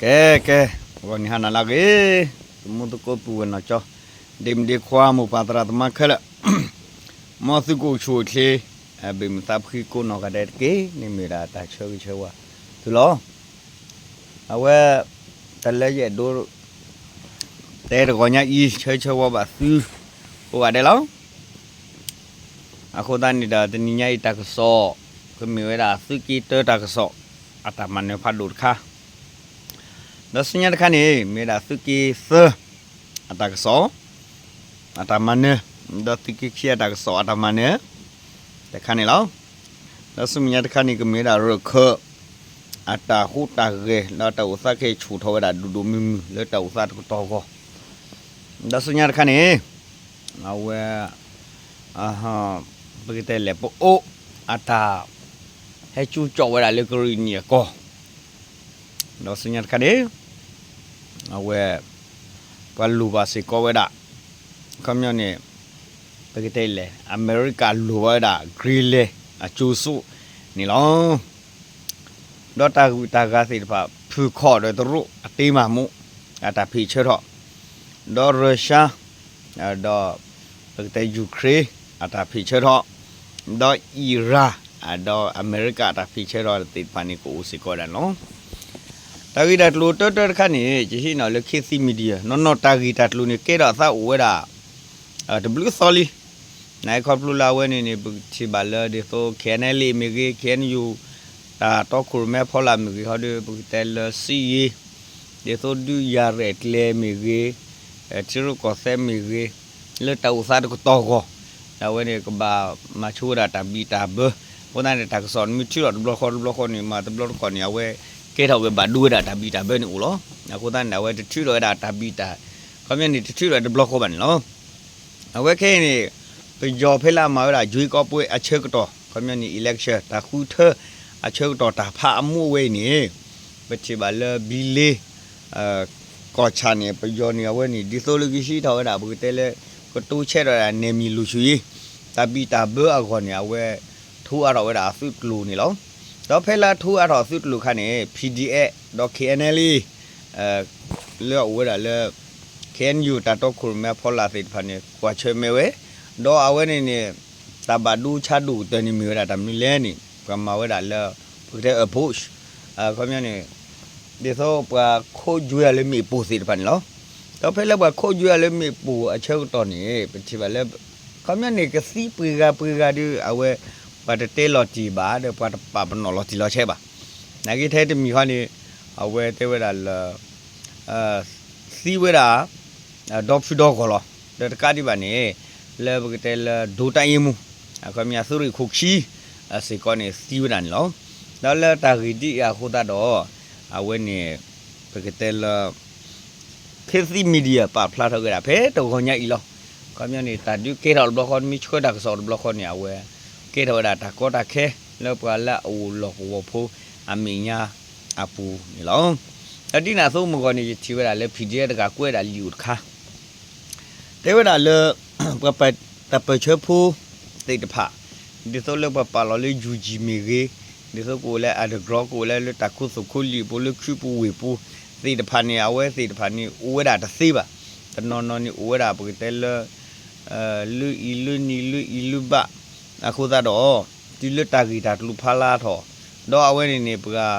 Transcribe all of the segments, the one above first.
ကဲ ကဲ, ဂီၤနံၤဟါနၤလၢအဂ့ၤ, သမူသကိးပုၢ်ဝဲၢ်နီၢ်ကၠီ, ဒ့မုၣ်ဒ့ခွါ မိၢ်ပၢ်သရၣ်သမါခဲလၢာ်, မ်သုကအိၣ်ဆူၣ်အိၣ်ချ့, ဘ့ၣ်မုၢ်သးဖှံကိးနီၢ်ဂၤဒဲးတက့ၢ်, န့ၣ်မ့ၢ်ဝဲဒၣ်တၢ်ဆၢဂ့ၤဆၢဝါသုလီၤ. အဝဲ တၢ်လၢယအဲၣ်ဒိး တဲတဂီၤညါအံၤ ဆၢဂ့ၤဆၢဝါဘၣ်သု ကိးဂၤဒဲးလီၤ. အဃိသတးန့ၣ်ဒီး တနံၤညါအံၤတၢ်ကစီၣ် ကမ့ၢ်ဝဲဒၣ်သုးက့တၢတၢ်ကစီၣ် အတၢ်မၤနၢၤဖးဒိၣ်တခါ, ဒီးဆူညါတခါန့ၣ် မ့ၢ်ဝဲဒၣ်သုးက့သၢ အတၢ်ကစီၣ် အတၢ်မၤနၢၤ, ဒီးသုးက့ခံအတၢ်ကစီၣ်အတၢ်မၤနၢၤ တခါန့ၣ်လီၤ. ဒီးဆူမဲာ်ညါတခါန့ၣ် ကမ့ၢ်ဝဲဒၣ်ရၢၢ်ခၢၣ် အတၢ်ဟူးတၢ်ဂဲၤ ဒီးတၢ်အိၣ်သးကဟဲဆူၣ်ထီၣ်ဝဲဒၣ်ဒိၣ်ဒိၣ်မုၢ်မုၢ် လၢတၢ်အိၣ်သးတကတီၢ်အဂီၢ်, ဒီးဆူညါတခါန့ၣ် အဝဲ ပကတဲလဲၣ် ပအိၣ်အတၢ် ဟဲကၠူကၠီၣ်ဝဲဒၣ်လၢကရံၣ်နံၣ်အကီၢ်, ဒီးဆူညါတခါန့ၣ် အဝဲ ပှၤလိၣ်ဘၣ်စ့ၢ်ကီးဝဲဒၣ် ခီပညီန့ၣ် ပကတဲလဲၣ် အမဲရကၤလိၣ်ဘၣ်ဝဲဒၣ် Greenland အကၠိစိန့ၣ်လီၤ. ဒီးတၢ်ဂုၤတၢ်ဂၤသ့ၣ်တဖၣ် ဖုၣ်ခီၣ်ဒီးတရူးအတ့မးမူ အတၢ်ဖံးဆၢထီၣ်, ဒီးရၢၡါ ဒီး ပကတဲယူၤခရ့ၣ် အတၢ်ဖံးဆၢထီၣ်, ဒီးအံၣ်ရၣ် ဒီးအမဲရကၤအတၢ်ဖံးဆၢထီၣ်သ့ၣ်တဖၣ်န့ၣ် ကအိၣ်စ့ၢ်ကီးဒၣ်န့ၣ်လီၤ. တၢ်ဂ့ၢ်တၢ်ကျိၤတၢတၢတခါန့ၣ် ယဟ့ၣ်နီၤလၢ ခေတ်သစ် Media နီၢ်နီၢ်တၢ်ဂ့ၢ်တၢ်ကျိၤန့ၣ် ကဲထီၣ်အသးအိၣ်ဝဲဒၣ် တဘျုးသီလံ. နခီဖျိလၢအဝဲန့ၣ်န့ၣ် ပထံၣ်ဘၣ်လၢဒ်သိး KNLA မ့ၢ်ဂ့ၤ KNU တၢ်တီခိၣ်ရိၣ်မဲဖီလာ်မ့ၢ်ဂ့ၤ ဟီဒီး ပကတဲလၢ စစ်ရေး ဒ်သိးဒုးယၤရဲၣ်ကျဲၤမ့ၢ်ဂ့ၤ, ထံရူၢ်ကီၢ်သဲးမ့ၢ်ဂ့ၤ, လၢတၢ်အိၣ်သးတကတီၢ်အဂီၢ် အဝဲန့ၣ်ကဘၣ်မၤဆိဝဲဒၣ်တၢ်ဘံၣ်တၢ်ဘၢ, အဃိသတးန့ၣ် တၢ်ကစီၣ်နမ့ၢ်ထုးထီၣ်တဘျီဃီတဘျီဃီန့ၣ် မ့ၢ်တဘျီတခီၣ်န့ၣ် အဝဲကဲထီၣ်ဝဲဘၣ်ဒိဝဲဒၣ်တၢ်ဘံၣ်တၢ်ဘၢန့ၣ်အိၣ်လီၤ. အဃိသတးန့ၣ် အဝဲတထုးထီၣ်ဝဲဒၣ်တၢ်ဘံၣ်တၢ်, ခီပညီန့ၣ် တထုးထီၣ်တဘျီဃီဘၣ်န့ၣ်လီၤ. အဝဲခဲအံၤန့ၣ် ပယီၤဖဲလၢအမၤဝဲဒၣ် ရွေးကောက်ပွဲ အဆၢကတီၢ် ခီပညီန့ၣ် election တၢ်ဃုထၢ အဆၢကတီၢ်တၢ်ဖးအမူအဝဲအံၤန့ၣ် ပထံၣ်ဘၣ်လၢ ဘံလ့ ကီၢ်ဆၣ်န့ၣ် ပယီၤန့ၣ် အဝဲန့ၣ် ဒ်သိးလၢကဟံးထီၣ်ဝဲဒၣ် ပကတဲလၢ ကတိၤဆဲးထီၣ်ဝဲဒၣ် နယ်မြေလုံခြုံရေး တၢ်ဘံၣ်တၢ်ဘၢအဂီၢ်န့ၣ် အဝဲ ထိအါထီၣ်ဝဲဒၣ်အသုးကျိၤန့ၣ်လီၤ. ဒီးဖဲလၢအထိအါထီၣ်အသုးကျိၤအခါန့ၣ် PDF ဒီး KNLA လၢအအိၣ်ဝဲဒၣ်လၢ KNU တၢ်တီခိၣ်ရိၣ်မဲအဖီလာ်သ့ၣ်တဖၣ်န့ၣ် ကွၢ်ဆၢၣ်မဲာ်ဝဲ, ဒီးအဝဲန့ၣ်န့ၣ် တၢ်ဘၣ်ဒိဆါဒိၣ်ကတၢၢ်န့ၣ်မ့ၢ်ဝဲဒၣ်တၢ်မနုၤလဲၣ်န့ၣ် ပှၤမၤဝဲဒၣ်လၢ ပကတဲ approach ခီပညီန့ၣ် ဒ်သိးပှၤခိးကွံာ်အီၤလၢမ့ၣ်ပိၢ်သ့ၣ်တဖၣ်န့ၣ်လီၤ. ဒီးဖဲလၢပှၤခိးကွံာ်အီၤလၢမ့ၣ်ပိၢ်အဆၢကတီၢ်န့ၣ် ပထံၣ်ဘၣ်လၢ ခီပညီန့ၣ် ကသံပှဲၤဂၤပှဲၤဂၤဒီး အဝဲ ပှၤတတဲလီၤတံၢ်ဘၣ် ဒီးပှၤတပာ်ပနီၣ်လီၤတံၢ်လီၤဆဲးဘၣ်. နာ်က့ထဲတမံၤဃီန့ၣ် အဝဲတဲဝဲဒၣ်လၢ သံဝဲဒၣ် ဒီဖုဒီဂီၢ်လီၤ. ဒီးတကးဒံးဘၣ်န့ၣ် လၢပကတဲလၢ ဒိတၢ်အ့မူ အခီပညီသုးရ့ၣ်ခိၣ်ခံ စ့ၢ်ကီးန့ၣ်သံဝဲဒၣ်န့ၣ်လီၤ. ဒီးလၢတၢ်ဂ့ၢ်ဒ်အံၤအဃိသတးဒီး အဝဲန့ၣ် ပကတဲလၢ ခေတ်သစ် Media ပာ်ဖျါထီၣ်က့ၤဒၣ်ဖဲတဂီၤညါအံၤလီၤ. ခီပညီန့ၣ် တၢ်ဒုးကဲထီၣ်တဘျီဃီ မ့ၢ်ဆှၢတၢ်ကစီၣ်တဘျီဃီန့ၣ် အဝဲ ကဲထီၣ်ဝဲဒၣ်တၢ်ကီတၢ်ခဲ လၢပှၤလၢအအိၣ်လီၢ်ကဝီၤဖိအမဲာ်ညါအပူၤန့ၣ်လီၤ. ဒီးဒ်န့ၣ်အသိးမုၢ်ဂီၤန့ၣ် ယထံၣ်ဝဲဒၣ်လၢ PDF တဂၤကွဲးဒၣ်လံာ်အိၣ်တခါ တဲဝဲဒၣ်လၢ ပှၤတၢ်ပၢၢ်ဆၢဖိသ့ၣ်တဖၣ် ဒ်သိးလၢပှၤပာ်လီၤလၢ ယူၣ်ကၠံၣ် မ့ၢ်ဂ့ၤ, ဒ်သိးကအိၣ်လၢ underground ကအိၣ်လၢလၢတၢ်ခိသိၣ်ခိလံာ်အပူၤ လၢခုပူၤဝ့ၢ်ပူၤသ့ၣ်တဖၣ်န့ၣ် အဝဲသ့ၣ်တဖၣ်န့ၣ် အိၣ်ဝဲဒၣ်တသ့ဘၣ်. တနီၤနီၤန့ၣ် အိၣ်ဝဲဒၣ်ပကတဲလၢ လၢအံၤလၢနံၤလၢအံၤလၢဘၣ် အဃိသတးဒီး တုၤလၢတၢ်ဂ့ၢ်တၢ်ကျိၤဖးလၢထီၣ် ဒီးအဝဲန့ၣ်န့ၣ် ပှၤ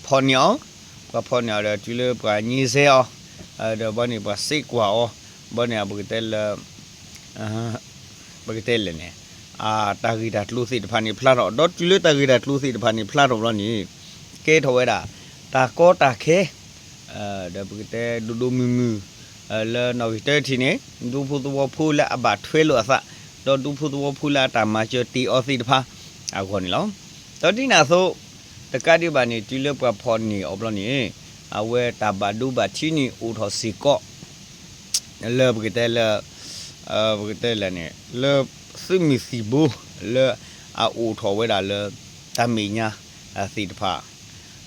ဖီၣ်န့ၢ်အီၤ, ပှၤဖီၣ်န့ၢ်အီၤဒီး တုၤလၢပှၤငြိမ်းစဲအီၤ, ဒီးဘီန့ၣ် ပှၤစ့ကွၢ်အီၤ, ဘီန့ၣ် ပကတဲလၢ ပကတဲလဲၣ်န့ၣ် တၢ်ဂ့ၢ်တၢ်ကျိၤသ့ၣ်တဖၣ်န့ၣ်ဖျါထီၣ်, ဒီးတုၤလၢတၢ်ဂ့ၢ်တၢ်ကျိၤသ့ၣ်တဖၣ်န့ၣ်ဖျါထီၣ်ဘျီန့ၣ် ကဲထီၣ်ဝဲဒၣ် တၢ်ကီတၢ်ခဲ ဒီးပကတဲဒိၣ်ဒိၣ်မုၢ်မုၢ် လၢနီၣ်ဂံၢ်တၢထံးန့ၣ် ဒူဖိသဝီဖိလၢအဘၣ်ထွဲလိာ်အသး ဒီးဒူဖိသဝီဖိလၢအတၢ်မၤစၢၤတ့ၢ်အီၤသ့ၣ်တဖၣ်အဂီၢ်န့ၣ်လီၤ. ဒီးဒ်န့ၣ်အသိး တကးဒံးဘၣ်န့ၣ် တုၤလၢပှၤဖီၣ်န့ၢ်အီၤဘျီန့ၣ် အဝဲတၢ်ဘၣ်ဒိဘၣ်ထံးန့ၣ်အိၣ်ထီၣ်စ့ၢ်ကီး လၢပကတဲလၢ ပကတဲလဲၣ်န့ၣ် လၢသုးမုၢ်သံၣ်ဘိ လၢအအိၣ်ထီၣ်ဝဲဒၣ်လၢ တၢ်မဲာ်ညါသ့ၣ်တဖၣ်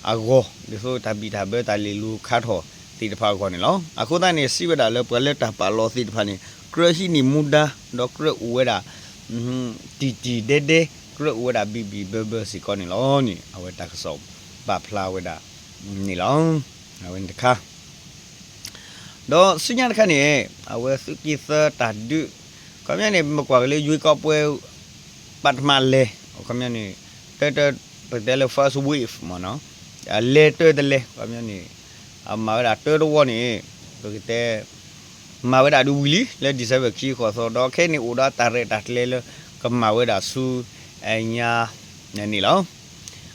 အဂီၢ် ဒ်သိးတၢ်ဘံၣ်တၢ်ဘၢတၢ်လဲၤလူၤခါထီၣ်သ့ၣ်တဖၣ်အဂီၢ်န့ၣ်လီၤ. အဃိသတးန့ၣ် စံးဝဲဒၣ်လၢပှၤလၢတၢ်ပာ်လီၤသ့ၣ်တဖၣ်န့ၣ် ကြၢးဟံးန့ၢ်မူဒါ ဒီးကြၢးအိၣ်ဝဲဒၣ် တံၢ်တံၢ်ဒဲဒဲ ကြၢးအိၣ်ဝဲဒၣ်ဘံၣ်ဘံၣ်ဘၢဘၢစ့ၢ်ကီးန့ၣ်လီၤန့ၣ် အဝဲတၢ်ကစီၣ်ပာ်ဖျါဝဲဒၣ်န့ၣ်လီၤ. အဝဲန့ၣ်တခါ ဒီးဆူညါတခါန့ၣ် အဝဲသုးက့သၢတၢ်ဒုး ခီပညီန့ၣ် မ့ၢ်ကွၢ်က့ၤလၢ ရွေးကောက်ပွဲ ပထမလဲၤ ခီပညီန့ၣ် တၢတၢ ပကတဲလၢ first wave မ့ၢ်နီၤ အလဲၤတၢတလဲၤ ခီပညီန့ၣ် အမၤဝဲဒၣ်တၢတဝီန့ၣ် ပကတဲ မၤဝဲဒၣ်ဒုးဝံၤလံ လၢ December ခံဃိးသီ ဒီးခဲအံၤန့ၣ်အိၣ်ဒီးတၢ်ရဲၣ်တၢ်ကျဲၤလၢ ကမၤဝဲဒၣ်ဆူ ညါန့ၣ်လီၤ.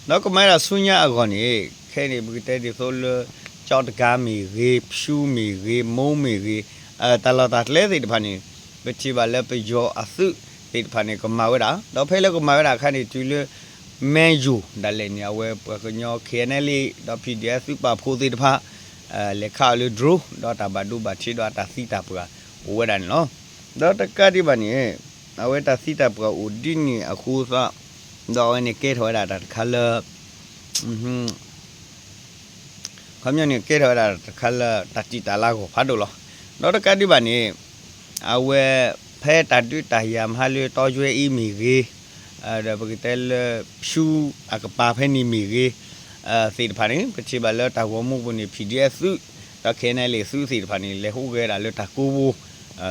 ဒီးကမၤဝဲဒၣ်ဆူညါအဂီၢ်န့ၣ် ခဲအံၤန့ၣ် ပကတဲဒ်သိးလၢ ကၠီတကါမ့ၢ်ဂ့ၤ, ဖြူမ့ၢ်ဂ့ၤ, မိၢ်မ့ၢ်ဂ့ၤ, တၢ်လီၢ်တၢ်ကျဲသ့ၣ်တဖၣ်န့ၣ် ပထံၣ်ဘၣ်လၢပယီၤအသုးသ့ၣ်တဖၣ်န့ၣ် ကမၤဝဲဒၣ် ဒီးဖဲလၢကမၤဝဲဒၣ်အခါန့ၣ် တုၤလၢ မဲယိၤ ဒၣ်လဲာ်န့ၣ် အဝဲပှၤကညီ KNLA ဒီး PDF သုးပာ်ဖှိၣ်သ့ၣ်တဖၣ် လဲၤခးအီၤလၢ drone ဒီးတၢ်ဘၣ်ဒိဘၣ်ထံးဒီးတၢ်သံတၢ်ပှၢ်အိၣ်ဝဲဒၣ်န့ၣ်လီၤ. ဒီးတကးဒံးဘၣ်န့ၣ် အဝဲတၢ်သံတၢ်ပှၢ်အိၣ်ဒ်န့ၣ်အဃိသတး ဒီးအဝဲန့ၣ်ကဲထီၣ်ဝဲဒၣ်တၢ်တခါလၢ ခီပညီန့ၣ် ကဲထီၣ်ဝဲဒၣ်တၢ်တခါလၢတၢ်တံာ်တာ်လၢအဂီၢ်ဖးဒိၣ်လီၤ. ဒီးတကးဒံးဘၣ်န့ၣ် အဝဲ ဖဲတၢ်ဒုးတၢ်ယၤမဟါလၢတီယွဲအံၤမ့ၢ်ဂ့ၤ, ဒီးပကတဲလၢ ဖြူအကပၤဖဲန့ၣ်မ့ၢ်ဂ့ၤ သ့ၣ်တဖၣ်န့ၣ် ပထံၣ်ဘၣ်လၢတၢ်ဂီၤမူပူၤန့ၣ် PDF သုး ဒီး KNLA သုးသ့ၣ်တဖၣ်န့ၣ် လဲၤဟူးဂဲၤဒၣ်လၢတၢ်ကိးပူၤ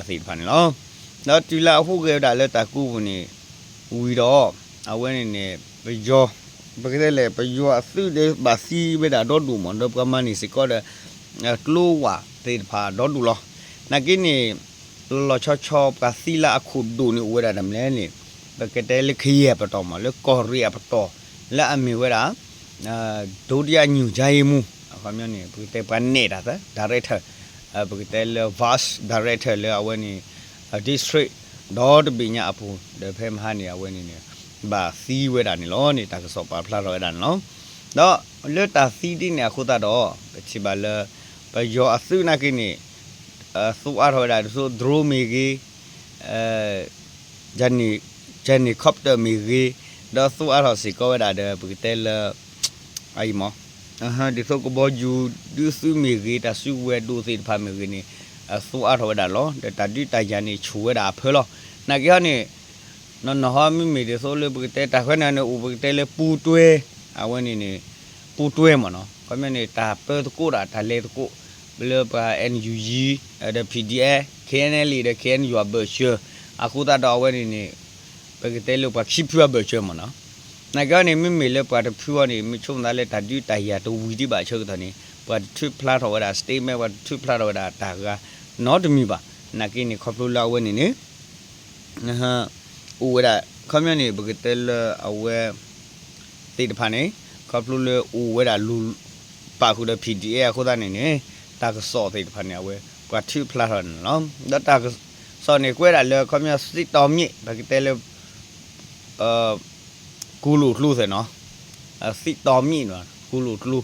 သ့ၣ်တဖၣ်န့ၣ်လီၤ. ဒီးတုၤလၢအဟူးဂဲၤဝဲဒၣ်လၢတၢ်ကိးပူၤန့ၣ် ဝံၤဒီး အဝဲန့ၣ်န့ၣ် ပယီၤ ပကတဲလဲၣ် ပယီၤအသုးဒီးဘၣ်သံဝဲဒၣ်ဒီဒူၣ်မး ဒီးပှၤမၤန့ၢ်စ့ၢ်ကီးဒီး ကျိဝးသ့ၣ်တဖၣ်ဒီဒူၣ်လီၤ. နာ်က့န့ၣ် လီၤလီၤဆီဆီပှၤသံလၢအခိၣ်ဒိၣ်န့ၣ်အိၣ်ဝဲဒၣ်တၢ်မနုၤလဲၣ်န့ၣ် ပကတဲလၢခယဲၢ်ပတီၢ်မး လၢကီၢ်ရ့ၣ်အပတီၢ် လၢအမ့ၢ်ဝဲဒၣ် ဒုတိယညွှန်ကြားရေးမှူး အခီပညီန့ၣ် ပကတဲပှၤနဲၣ်တၢ်သၢ director ပကတဲလၢ vice director လၢအဝဲန့ၣ် district ဒီတဘ့ၣ်ညါအပူၤ ဒီးဖဲမဟါန့ၣ် အဝဲန့ၣ်န့ၣ် ဘၣ်သံဝဲဒၣ်န့ၣ်လီၤန့ၣ် တၢ်ကစီၣ်ပာ်ဖျါထီၣ်ဝဲဒၣ်န့ၣ်လီၤ. ဒီးလၢတၢ်သံဒ်န့ၣ်အဃိသတးဒီး ပထံၣ်ဘၣ်လၢ ပယီၤအသုးနာ်က့န့ၣ် သူအါထီၣ်ဝဲဒၣ်ဒ်သိး drone မ့ၢ်ဂ့ၤ ကန့ၣ် copter မ့ၢ်ဂ့ၤ ဒီးသူအါထီၣ်စ့ၢ်ကီးဝဲဒၣ်ဒီး ပကတဲလၢ အအံၤမး ဒ်သိးကဘီယူၤဒုးသုးမ့ၢ်ဂ့ၤ တၢ်စုကဝဲၤဒိၣ်သ့ၣ်တဖၣ်မ့ၢ်ဂ့ၤန့ၣ် သူအါထီၣ်ဝဲဒၣ်လီၤ. ဒီးတၢ်ဒုးတၢ်ယၤန့ၣ် ဆူၣ်ဝဲဒၣ်အဖၢလီၤ. နာ်က့ဟီန့ၣ် နီၢ်နီၢ်ဟီမ့မ့ၢ်ဒ်သိးလၢပကတဲတၢ်ခွဲးနၤန့ၣ် အိၣ်ပကတဲလၢပူတွဲ အဝဲန့ၣ်န့ၣ် ပူတွဲမ့ၢ်နီၤ ခီပညီန့ၣ် တၢ်ပၢသကိးဒီးတၢ်လဲၤသကိး လၢပှၤ NUG ဒီး PDF KNLA ဒီး KNU အဘၢၣ်စၢၤ အဃိသတးဒီးအဝဲန့ၣ်န့ၣ် ပကတဲလၢပှၤခံဖုအဘၢၣ်စၢၤမ့ၢ်နီၤ နာ်က့ဟီန့ၣ် မ့မ့ၢ်လၢပှၤတဖုအံၤန့ၣ် မ့ၢ်ဆိကမိၣ်သးလၢတၢ်ဒုးတၢ်ယၤတဝံၤဒံးဘၣ်အဆၢကတီၢ်န့ၣ် ပှၤတထုးဖျါထီၣ်ဝဲဒၣ် statement ပှၤတထုးဖျါထီၣ်ဝဲဒၣ်တၢ်ဂၤနီတမံၤဘၣ်. နာ်က့န့ၣ် ခီဖျိလၢအဝဲန့ၣ်န့ၣ် အိၣ်ဝဲဒၣ် ခီပညီန့ၣ် ပကတဲလၢအဝဲ သ့ၣ်တဖၣ်န့ၣ် ခီဖျိလၢအိၣ်ဝဲဒၣ်လူၤ ပာ်ဃုာ်ဒီး PDF အဃိသတးန့ၣ်န့ၣ် တၢ်ကစီၣ်သ့ၣ်တဖၣ်န့ၣ် အဝဲပှၤထုးဖျါထီၣ်န့ၣ်လီၤ. ဒီးတၢ်ကစီၣ်န့ၣ် ကွဲးဒၣ်လၢခီပညီ သံတီၤမ့ၣ် ပကတဲလၢ ကူလိာ်ကျိသ့ၣ်နီၤ သံတီၤမ့ၣ်နီၤ ကူလိာ်ကျိ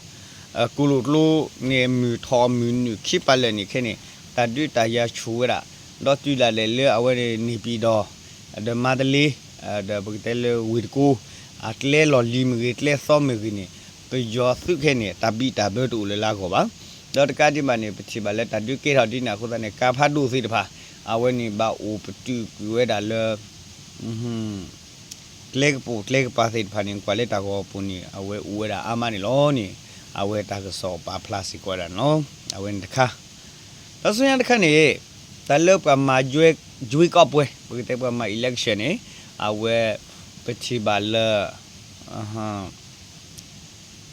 ကူလိာ်ကျိန့ၣ် မုၢ်ထီၣ်မုၢ်နုာ်ခံပာ်လၢာ်န့ၣ်ခဲန့ၣ် တၢ်ဒုးတၢ်ယၤဆူၣ်ဝဲဒၣ် ဒီးတုၤဒၣ်လဲာ်လၢအဝဲန့ၣ် န့ၣ်ပံၤဒီး ဒီးမါတလ့ ဒီးပကတဲလၢဝ့ၢ်တကူ အကျဲလီၢ်လံၤမ့ၢ်ဂ့ၤ ကျဲသီမ့ၢ်ဂ့ၤန့ၣ် ပယီၤသုးခဲန့ၣ် တၢ်ဘံၣ်တၢ်ဘၢတအိၣ်လၢၤလၢအဂီၢ်ဘၣ်. ဒီးတကးဒံးဘၣ်န့ၣ် ပထံၣ်ဘၣ်လၢတၢ်ဒုးကဲထီၣ်ဒ်န့ၣ်အဃိသတးန့ၣ် ကါဖးဒိၣ်သ့ၣ်တဖၣ် အဝဲန့ၣ်ဘၣ်အိၣ်ပတုာ်ကွံာ်ဝဲဒၣ်လၢ ကျဲကပိာ်ကျဲကပၤသ့ၣ်တဖၣ်န့ၣ် ကွၢ်လၢတၢ်ဂီၤပူၤန့ၣ် အဝဲအိၣ်ဝဲဒၣ်အါမးန့ၣ်လီၤန့ၣ် အဝဲတၢ်ကစီၣ်ပာ်ဖျါစ့ၢ်ကီးဝဲဒၣ်န့ၣ်လီၤ. အဝဲန့ၣ်တခါ ဒီးဆူညါတခါန့ၣ် တၢ်လၢပှၤမၤ ရွေးကောက်ပွဲ ပကတဲပှၤမၤ election န့ၣ် အဝဲ ပထံၣ်ဘၣ်လၢ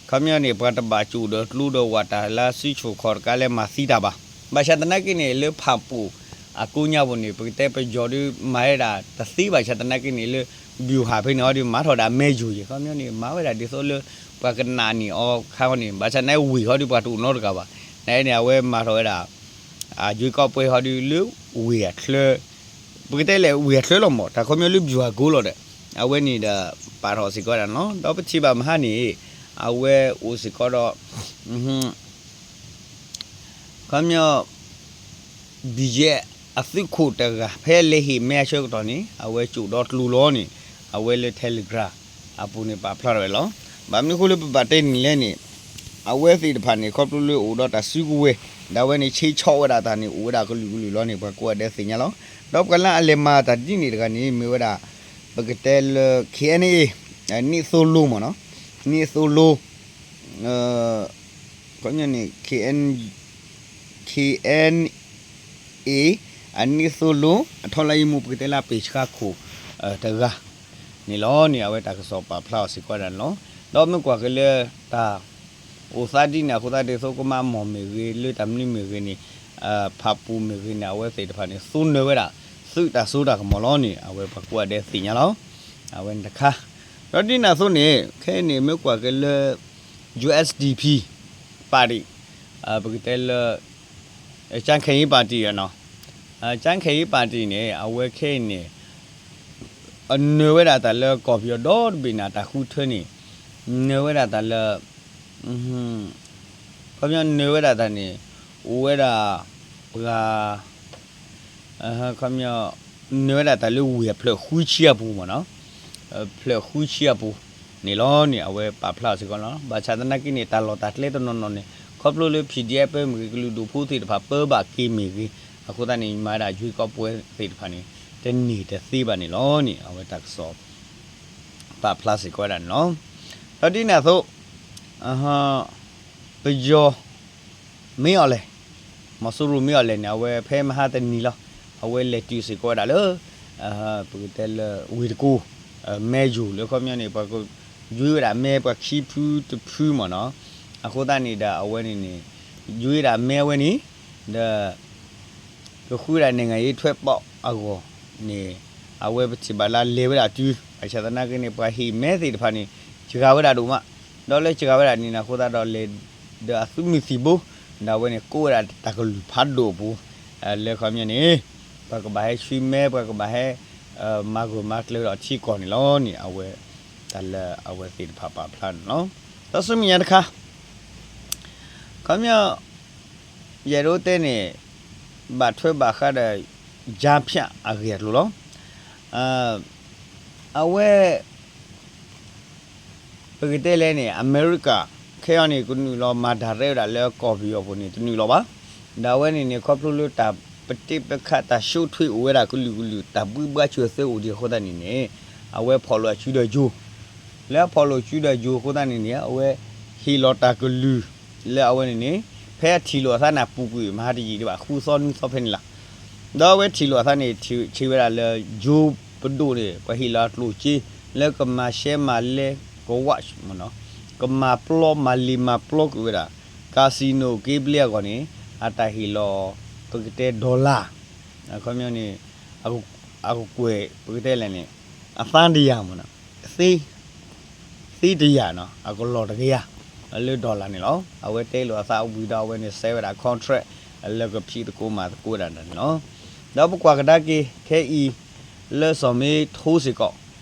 ခီပညီန့ၣ် ပှၤတဘၣ်ကၠိၣ်ဒီးကျိဒီးဝး တၢ်လၢစုဆူၣ်ခီၣ်တကးလၢမၤသံတၢ်ဘၣ်. ဘၣ်ဆၣ်သနာ်က့န့ၣ် လၢဖၣ်ပူၣ်အကိးညါပူၤန့ၣ် ပကတဲပယီၤဒုးမၤဝဲဒၣ်တသ့ဘၣ်ဆၣ်သနာ်က့န့ၣ် လၢ ဗျူဟာ ဖဲန့ၣ်ဟီဒုး မၤထီၣ်ဒၣ်မဲယိၤယဲၢ် ခီပညီန့ၣ် မၤဝဲဒၣ်ဒ်သိးလၢ ပှၤကနၣ်န့ၢ်အီၤခါဃီန့ၣ် ဘၣ်ဆၣ်သနာ်က့ဝ့ၢ်ဟီဒုး ပှၤတအိၣ်နီတဂၤဘၣ်. နန့ၣ် အဝဲမၤထီၣ်ဝဲဒၣ် အ ရွေးကောက်ပွဲ ဟီဒုးလၢဝ့ၢ်အချၢ ပကတဲလဲၣ်ဝ့ၢ်အချၢလီၤမး တၢ်ခီပညီလၢ ဗျူဟာကုန်း လီၤဒီး အဝဲန့ၣ်ဒီး ပာ်ထီၣ်စ့ၢ်ကီးဝဲဒၣ်န့ၣ်လီၤ. ဒီးပထံၣ်ဘၣ်မဟါန့ၣ် အဝဲအိၣ်စ့ၢ်ကီးဒီး ခီပညီ ဘံၣ်ယဲၢ်အသုးခိၣ်တဂၤ ဖဲလဲၤဟ့ၣ်မဲအဆၢကတီၢ်န့ၣ် အဝဲကၠိၣ်ဒီးကျိလီၤန့ၣ် အဝဲလၢ Telegram အပူၤန့ၣ် ပာ်ဖျါထီၣ်ဝဲလီၤ. ဘၣ်မနုၤအဃိလၢပဘၣ်တဲန့ၣ်လဲၣ်န့ၣ် အဝဲသ့ၣ်တဖၣ်န့ၣ် ခီဖျိလၢအိၣ်ဒီးတၢ်စုကဝဲၤ ဒီးအဝဲန့ၣ် ဆ့ဆီၣ်ဝဲဒၣ်တၢ်န့ၣ် အိၣ်ဝဲဒၣ်ကလုာ်ကလုာ်လီၤန့ၣ် ပှၤကိးဂၤဒဲးသ့ၣ်ညါလီၤ. ဒီးပှၤလၢအလဲၤမၤတၢ်ဒ်န့ၣ်တဂၤန့ၣ် မ့ၢ်ဝဲဒၣ် ပကတဲလၢ KNA န့ၣ်သိလိမ့ၢ်နီၤ န့ၣ်သိလိ ခီပညီန့ၣ် K N, K N A အန့ၣ်သိလိ အထီလၢယမူပကတဲလၢပ့ၤဆှါခိၣ် တဂၤန့ၣ်လီၤန့ၣ် အဝဲတၢ်ကစီၣ်ပာ်ဖျါအီၤစ့ၢ်ကီးဒၣ်န့ၣ်လီၤ. ဒီးမ့ၢ်ကွၢ်က့ၤလၢတၢ် အိၣ်သးဒ်န့ၣ်အဃိသတး ဒ်သိးကမါမီၢ်မ့ၢ်ဂ့ၤ လၢတၢ်မနုၤမ့ၢ်ဂ့ၤန့ၣ် ဖးပူၤမ့ၢ်ဂ့ၤန့ၣ် အဝဲသ့ၣ်တဖၣ်န့ၣ် သိနၢၤဝဲဒၣ် သုးတၢ်စိတၢ်ကမီၤလီၤန့ၣ် အဝဲပှၤကိးဂၤဒဲးသ့ၣ်ညါလီၤ. အဝဲန့ၣ်တခါ ဒီးဒ်န့ၣ်အသိးန့ၣ် ခဲအံၤန့ၣ် မ့ၢ်ကွၢ်က့ၤလၢ U S D P party ပကတဲလၢ ကြံ့ခိုင်ရေးပါတီ နီၤ, ကြံ့ခိုင်ရေးပါတီ န့ၣ် အဝဲခဲအံၤန့ၣ် အနၢၤဝဲဒၣ်တၢ်လၢကီၢ်ပယီၤဒီတဘ့ၣ်န့ၣ် တၢ်ဃုထၢန့ၣ် နၢၤဝဲဒၣ်တၢ်လၢ ခီပညီနၢၤဝဲဒၣ်တၢ်န့ၣ် အိၣ်ဝဲဒၣ် ပှၤ ခီပညီ နၢၤဝဲဒၣ်တၢ်လၢဝ့ၢ်အဖျၢၣ်ဃုဆံအပူၤမ့ၢ်နီၤ, ဖျၢၣ်ဃုဆံအပူၤန့ၣ်လီၤန့ၣ် အဝဲပာ်ဖျါအီၤစ့ၢ်ကီးလီၤ. ဘၣ်ဆၣ်သနာ်က့န့ၣ် တၢ်လီၢ်တၢ်ကျဲတနီၤနီၤန့ၣ် ခီဖျိလၢ P D F ပၢမ့ၢ်ဂ့ၤ ကလုာ်ဒူၣ်ဖိသ့ၣ်တဖၣ်ပၢဘၣ်က့ၤမ့ၢ်ဂ့ၤ အဃိသတးန့ၣ် မၤဒၣ် ရွေးကောက်ပွဲ သ့ၣ်တဖၣ်န့ၣ် တန့ၢ်တသ့ဘၣ်န့ၣ်လီၤန့ၣ် အဝဲတၢ်ကစီၣ် ပာ်ဖျါစ့ၢ်ကီးဝဲဒၣ်န့ၣ်လီၤ. ဒီးဒ်န့ၣ်အသိး ပယီၤ မ့ၢ်အီၤလဲၣ်, မီၤစိရိၤမ့ၢ်အီၤလဲၣ်န့ၣ် အဝဲဖဲမဟါတနံၤလီၤ အဝဲလဲၤတုၤစ့ၢ်ကီးဝဲဒၣ်လၢ ပကတဲလၢဝ့ၢ်တကူၣ် မဲယိၤလၢခီပညီန့ၣ် ပှၤကယွ့ဝဲဒၣ်မဲပှၤခံဖုတဖုမ့ၢ်နီၤ, အဃိသတးန့ၣ်ဒီးအဝဲန့ၣ်န့ၣ် ယွ့ဝဲဒၣ်မဲအဝဲန့ၣ် ဒီး ကဃုဒၣ် နိုင်ငံရေးထွက်ပေါက် အဂီၢ်န့ၣ် အဝဲပထံၣ်ဘၣ်လၢလဲၤဝဲဒၣ်တုၤ ဘၣ်ဆၣ်သနာ်က့န့ၣ် ပှၤဟ့ၣ်မဲသ့ၣ်တဖၣ်န့ၣ် စှၤဝဲဒၣ်ဒိၣ်မး, ဒီးလၢစှၤဝဲဒၣ်န့ၣ် အဃိသတးဒီးလဲၤ ဒီးအသုးမုၢ်သံၣ်ဘိ ဒီးအဝဲန့ၣ် ကိးဝဲဒၣ်တၢ်ကလုၢ်ဖးဒိၣ်အပူၤ လၢခီပညီန့ၣ် ပှၤကဘၣ်ဟဲဆှံမဲ ပှၤကဘၣ်ဟဲ မၤဂၢၢ်မၤကျၢၤဒီးထံကီၢ်န့ၣ်လီၤန့ၣ် အဝဲ တၢ်လၢအဝဲသ့ၣ်တဖၣ်ပာ်ဖျါန့ၣ်လီၤ. ဒီးဆူမဲာ်ညါတခါ ခီပညီ ယအဲၣ်ဒိးတဲန့ၣ် ဘၣ်ထွဲဘၣ်ဃးဒီး ကြားဖြတ် အဂ့ၢ်အကျိၤလီၤ. အဝဲ ပကတဲလဲၣ်န့ၣ် အမဲရကၤ ခဲအံၤန့ၣ် ကနုာ်လီၤမၤဒၣ်ရဲဝဲဒၣ်လၢကီၢ်ပယီၤပူၤန့ၣ် တနုာ်လီၤဘၣ်. ဒီးအဝဲန့ၣ်န့ၣ် ခီဖျိလၢတၢ်ပတဲပခးတၢ်ရှုပ်ထွေးအိၣ်ဝဲဒၣ်ကလုာ်ကလုာ် တၢ်ဘှံးဘှါဆိၣ်သဲအိၣ်ဒံးအဃိသတးန့ၣ်န့ၣ် အဝဲဖီၣ်လိာ်အစုဒီးယိၤ လၢအဖီၣ်လိာ်စုဒီးယိၤအဃိသတးန့ၣ်န့ၣ် အဝဲဟ့ၣ်လီၤတၢ်ကလုၢ် လၢအဝဲန့ၣ်န့ၣ် ဖဲအထံၣ်လိာ်အသးန့ၣ် အပူၤကွံာ်မဟါတယံာ်ဒံးဘၣ် ဃုသီနွံသီဖဲန့ၣ်လီၤ. ဒီးအဝဲထံၣ်လိာ်အသးန့ၣ် ဆံးဝဲဒၣ်လၢ ယိၤပဒိၣ်န့ၣ် ပှၤဟ့ၣ်လီၤအကျိၣ်စ့ လၢကမၤရှဲမၤလဲ ကဝၣ် ကမၤပျီမၤလ့ၤမၤပျီကွံာ်ဝဲဒၣ် casino က့ဘျ့အဂီၢ်န့ၣ် အတၢ်ဟ့ၣ်လီၤ ပကတဲ dollar ခီပညီန့ၣ် အကကွဲၢ် ပကတဲလဲၣ်န့ၣ် အသန်းတရာမ့ၢ်နီၤ သ့ သ့တရာနီၤ အကလီၢ်တကယၤ လၢ dollar န့ၣ်လီၤ. အဝဲတဲလိာ်အသးဝံၤဒီးအဝဲန့ၣ် ဆဲးဝဲဒၣ် contract လၢကဖံးသကိးမၤသကိးဝဲဒၣ်န့ၣ်လီၤ. ဒီးပကွၢ်ကဒါက့ၤ ခဲအံၤ လၢစီၤမ့ထိစ့ၢ်ကီး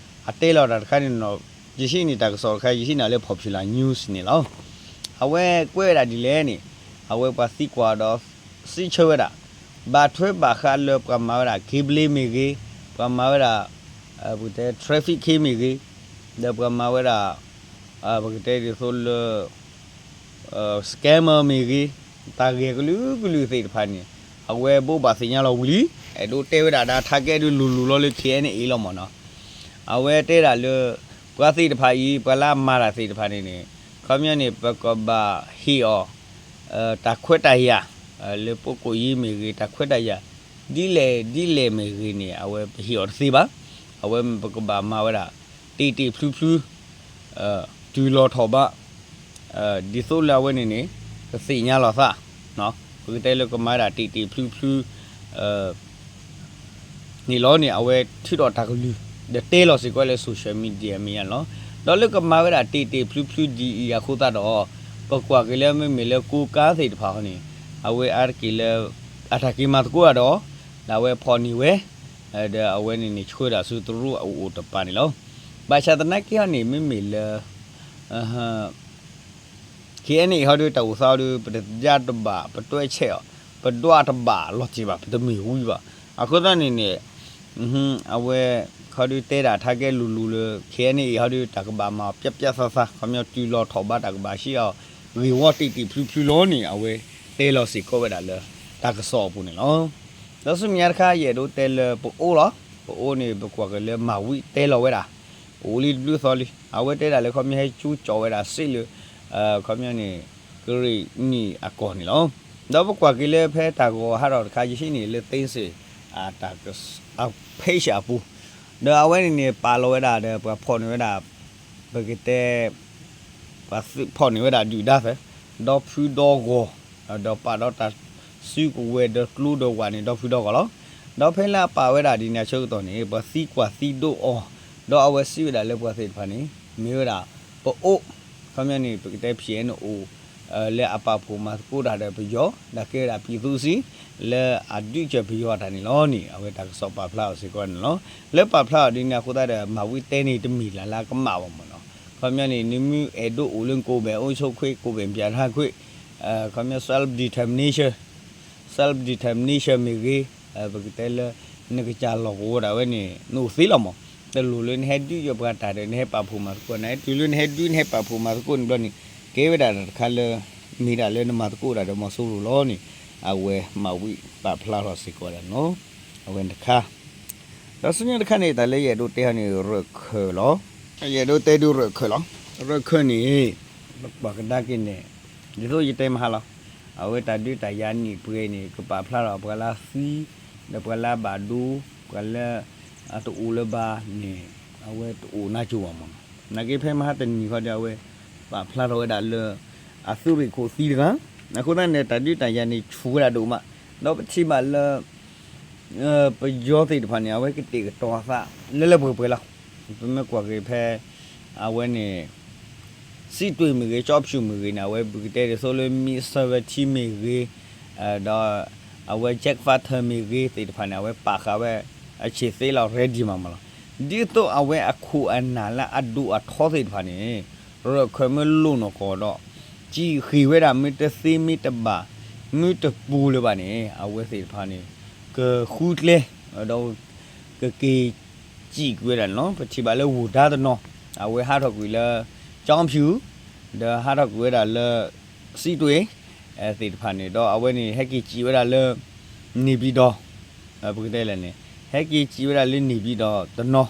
အတဲလီၤတၢ်တခါန့ၣ်နီၤ ယဟံးန့ၢ်တၢ်ကစီၣ်တခါ ယဟံးန့ၢ်လၢ Popular News န့ၣ်လီၤ. အဝဲကွဲးဝဲဒၣ်ဒ်လဲၣ်န့ၣ် အဝဲပှၤသံကွၢ်ဒီး စံးဆၢဝဲဒၣ် ဘၣ်ထွဲဘၣ်ဃးလၢပှၤမၤဝဲဒၣ် က့ဘျ့မ့ၢ်ဂ့ၤ, ပှၤမၤဝဲဒၣ် ပကတဲ traffic ခ့မ့ၢ်ဂ့ၤ, ဒီးပှၤမၤဝဲဒၣ် ပကတဲဒ်သိးလၢ scammer မ့ၢ်ဂ့ၤ, တၢ်ဂ့ၢ်ကလုာ်ကလုာ်သ့ၣ်တဖၣ်န့ၣ် အဝဲဘိးဘၣ်သ့ၣ်ညါလီၤဝံၤလံ. အဲၣ်ဒိးတဲဝဲဒၣ်ဒၣ် target ဒုးလူၤလူၤလီၤလၢ K N A လီၤမ့ၢ်နီၤ. အဝဲတဲဒၣ်လၢ ပှၤသ့ၣ်တဖၣ်အံၤ ပှၤလၢအမၤတၢ်သ့ၣ်တဖၣ်န့ၣ်န့ၣ် ခီပညီန့ၣ် ပကဘၣ်ဟ့ၣ်အီၤ တၢ်ခွဲးတၢ်ယာ် လၢ ပုဂ္ဂိုလ်ရေး မ့ၢ်ဂ့ၤ တၢ်ခွဲးတၢ်ယာ် ဒ်လဲၣ်ဒ်လဲၣ်မ့ၢ်ဂ့ၤန့ၣ် အဝဲပဟ့ၣ်အီၤတသ့ဘၣ်. အဝဲပကဘၣ်မၤဝဲဒၣ် တ့ၢ်တ့ၢ်ဖျုဖျု တုၤလီၤထီၣ်ဘး ဒ်သိးလၢအဝဲန့ၣ်န့ၣ် ကသ့ၣ်ညါလီၤသး ပကတဲလၢကမၤဝဲဒၣ်တ့ၢ်တ့ၢ်ဖျုဖျု န့ၣ်လီၤန့ၣ် အဝဲထုးထီၣ်တၢ်ကလုၢ် ဒီးတဲလီၤစ့ၢ်ကီးလၢ social media မ့ၢ်ယါန့ၣ်လီၤ. ဒီးလၢကမၤဝဲဒၣ်တ့ၢ်တ့ၢ်ဖျုဖျုဒ်အံၤအဃိသတးဒီး ပကွၢ်က့ၤလၢမ့မ့ၢ်လၢကိးကါသ့ၣ်တဖၣ်အံၤန့ၣ် အဝဲအါတက့ၢ်လၢ အတၢ်က့ၤမၤသကိးတၢ်ဒီး ဒီးအဝဲဖီၣ်န့ၢ်ဝဲ ဒီးအဝဲန့ၣ်န့ၣ် ဆှၢဒၣ်ဆူတရူးအအိၣ်တပၤန့ၣ်လီၤ. ဘၣ်ဆၣ်သနာ်က့အံၤန့ၣ် မ့မ့ၢ်လၢ K N A ဟီဒီး တၢ်အိၣ်သးဒီး ပတယါတဘၣ် ပတွဲဆဲးအီၤ ပဒွးတဘၣ်လီၤတံၢ်ဘၣ် ပတမ့ၢ်ဝံၤဘၣ်. အဃိသတးန့ၣ်န့ၣ် အဝဲ ခီဒီးတဲဒၣ် target လူၤလူၤလၢ K N A ဟီဒီး တၢ်ကဘၣ်မၤအီၤ ပြတ်ပြတ်သားသား ခီပညီတုၤလီၤထီၣ်ဘး တၢ်ကဘၣ်ဟ့ၣ်အီၤ ဂ့ၢ်ဝီတ့ၢ်တ့ၢ်ဖျုဖျုလီၤန့ၣ် အဝဲတဲလီၤစ့ၢ်ကီးဝဲဒၣ်လၢ တၢ်ကစီၣ်အပူၤန့ၣ်လီၤ. ဒီးဆူမဲာ်ညါတခါ ယအဲၣ်ဒိးတဲလၢပအိၣ်လီၤ. ပအိၣ်န့ၣ် ပကွၢ်က့ၤလၢမၤဝံၤတဲလီၤဝဲဒၣ် ပအိၣ်လံတဘျုးသီလံ အဝဲတဲဒၣ်လၢခီပညီဟဲကၠူကၠီၣ်ဝဲဒၣ်စ့လၢ ခီပညီန့ၣ် ကရ့ၣ်နံၣ်အကီၢ်န့ၣ်လီၤ. ဒီးပကွၢ်က့ၤလၢဖဲတၢ်ဂီၤဟးထီၣ်တခါယဟံးန့ၣ်လၢ သ့စ့ၣ် အတၢ် အ page အပူၤ, ဒီးအဝဲန့ၣ်န့ၣ် ပာ်လီၤဝဲဒၣ်ဒီးပှၤဖီၣ်န့ၢ်ဝဲဒၣ် ပကတဲ ပှၤသုးဖီၣ်န့ၢ်ဝဲဒၣ်ဒုၣ်ဒါသၢ ဒီဖုဒီဂီၢ်, ဒီးပာ်ဒီးတၢ်စုကဝဲၤဒီးကျိဒီးဝးန့ၣ် ဒီဖုဒီဂီၢ်လီၤ. ဒီးဖဲလၢအပာ်ဝဲဒၣ်ဒ်န့ၣ်အဆၢကတီၢ်န့ၣ် ပှၤသံကွၢ်သံဒိးအီၤ, ဒီးအဝဲစံးဝဲဒၣ်လၢပှၤသ့ၣ်တဖၣ်န့ၣ် မ့ၢ်ဝဲဒၣ် ပအိၣ်, ခီပညီန့ၣ် ပကတဲ ဖံးအဲၣ် နအိၣ် လၢအပာ်ဖှိၣ်မၤသကိးတၢ်ဒီးပယီၤ ဒီးကဲဝဲဒၣ်ပံၤသူစံ လၢအဒုးစၢၤပယီၤအတၢ်န့ၣ်လီၤန့ၣ် အဝဲတၢ်ကစီၣ်ပာ်ဖျါအီၤစ့ၢ်ကီးန့ၣ်လီၤ. လၢပာ်ဖျါအီၤဒ်န့ၣ်အဃိသတးဒီး မၤဝံၤတဲန့ၣ်တမ့ၢ်လၢ်လၢကမၣ်ဘၣ်မ့ၢ်နီၤ. ခီပညီန့ၣ် နမ့ၢ်အဲၣ်ဒိးအိၣ်လၢ ကိုယ်ပိုင်အုပ်ချုပ်ခွင့် ကိုယ်ပိုင်ပြဌာန်းခွင့် ခီပညီ self determination, self determination မ့ၢ်ဂ့ၤ, ပကတဲလၢ နကစၢ်လီၢ်ကဝီၤဒၣ်ဝဲန့ၣ် နအိၣ်သ့လီၤမး, တလိၣ်လၢနဟဲဒုးယီၤပှၤတၢ်ဒီး နဟဲပာ်ဖှိၣ်မၤသကိးန့ၣ်, တုၤလၢနဟဲဒုးနဟဲပာ်ဖှိၣ်မၤသကိးန့ၣ်ဘျီန့ၣ် ကဲဝဲဒၣ်တၢ်တခါလၢ မ့ၢ်ဒၣ်လၢနမၤသကိးတၢ်ဒီးမီၤစိရိၤလီၤန့ၣ် အဝဲမၤဝံၤပာ်ဖျါထီၣ်စ့ၢ်ကီးဒၣ်န့ၣ်လီၤ. အဝဲန့ၣ်တခါ ဒီးဆူညါတခါန့ၣ် တၢ်လၢယအဲၣ်ဒိးတဲဟီန့ၣ် ရၢၢ်ခၢၣ်လီၤ. ယအဲၣ်ဒိးတဲဒုးရၢၢ်ခၢၣ်လီၤ. ရၢၢ်ခၢၣ်န့ၣ် ပကွၢ်ကဒါက့ၤန့ၣ် ဒ်သိးယတဲမဟါလီၤ. အဝဲတၢ်ဒုးတၢ်ယၤနံၣ်ပှဲၤန့ၣ် ကပာ်ဖျါထီၣ်ပှၤလၢသံ, ဒီးပှၤလၢအဘၣ်ဒိ, ပှၤလၢ အတအိၣ်လၢၤဘၣ်န့ၣ် အဝဲတအိၣ်နါစိၤဘၣ်မးနီၤ. နာ်က့ဖဲမဟါတနံၤဃီဒီး အဝဲပာ်ဖျါထီၣ်ဝဲဒၣ်လၢ အသုးရ့ၣ်ခိၣ်သံတဂၤ, အဃိသတးန့ၣ် တၢ်ဒုးတၢ်ယၤန့ၣ်ဆူၣ်ဝဲဒၣ်ဒိၣ်မး, ဒီးပထံၣ်ဘၣ်လၢ ပယီၤသ့ၣ်တဖၣ်န့ၣ် အဝဲကတဲာ်ကတီၤအသး လၢလၢပှဲၤပှဲၤလီၤ. ပမ့ၢ်ကွၢ်က့ၤဖဲ အဝဲန့ၣ် စံးတွ့ၣ်မ့ၢ်ဂ့ၤ ကၠီဖၠူၣ်မ့ၢ်ဂ့ၤန့ၣ် အဝဲပကတဲဒ်သိးလၢ မံးဆၢဝဲထံမ့ၢ်ဂ့ၤ, ဒီး အဝဲ Jack Furter မ့ၢ်ဂ့ၤသ့ၣ်တဖၣ်န့ၣ် အဝဲပာ်ဃာ်ဝဲ အဆ့ၣ်သ့လီၤ ready မးမးလီၤ. ဒ်သိးအဝဲအခိၣ်အနၢ်လၢအဒိၣ်အထီသ့ၣ်တဖၣ်န့ၣ် ရၢၢ်ခၢၣ်မ့ၢ်လိၣ်နီၢ်ကီၢ်ဒီး စံးဃ့ၢ်ဝဲဒၣ် မ့ၢ်တသ့မ့ၢ်တဘၣ် မ့ၢ်တပူၤလၢၤဘၣ်န့ၣ် အဝဲသ့ၣ်တဖၣ်န့ၣ် ကဃုကျဲ ဒီး ကက့ၤစံးကွံာ်ဝဲဒၣ်န့ၣ်လီၤ. ပထံၣ်ဘၣ်လၢဝူၤဒါတနီၤ အဝဲဟးထီၣ်ကွံာ်လၢ ကၠီဖၠူၣ်, ဒီးဟးထီၣ်ကွံာ်ဝဲဒၣ်လၢ စံးတွ့ၣ် သ့ၣ်တဖၣ်န့ၣ် ဒီးအဝဲန့ၣ် ဟဲက့ၤစံးဝဲဒၣ်လၢ နေပြည်တော် ပကတဲလဲၣ်န့ၣ် ဟဲက့ၤစံးဝဲဒၣ်လၢ နေပြည်တော် တနီၤ,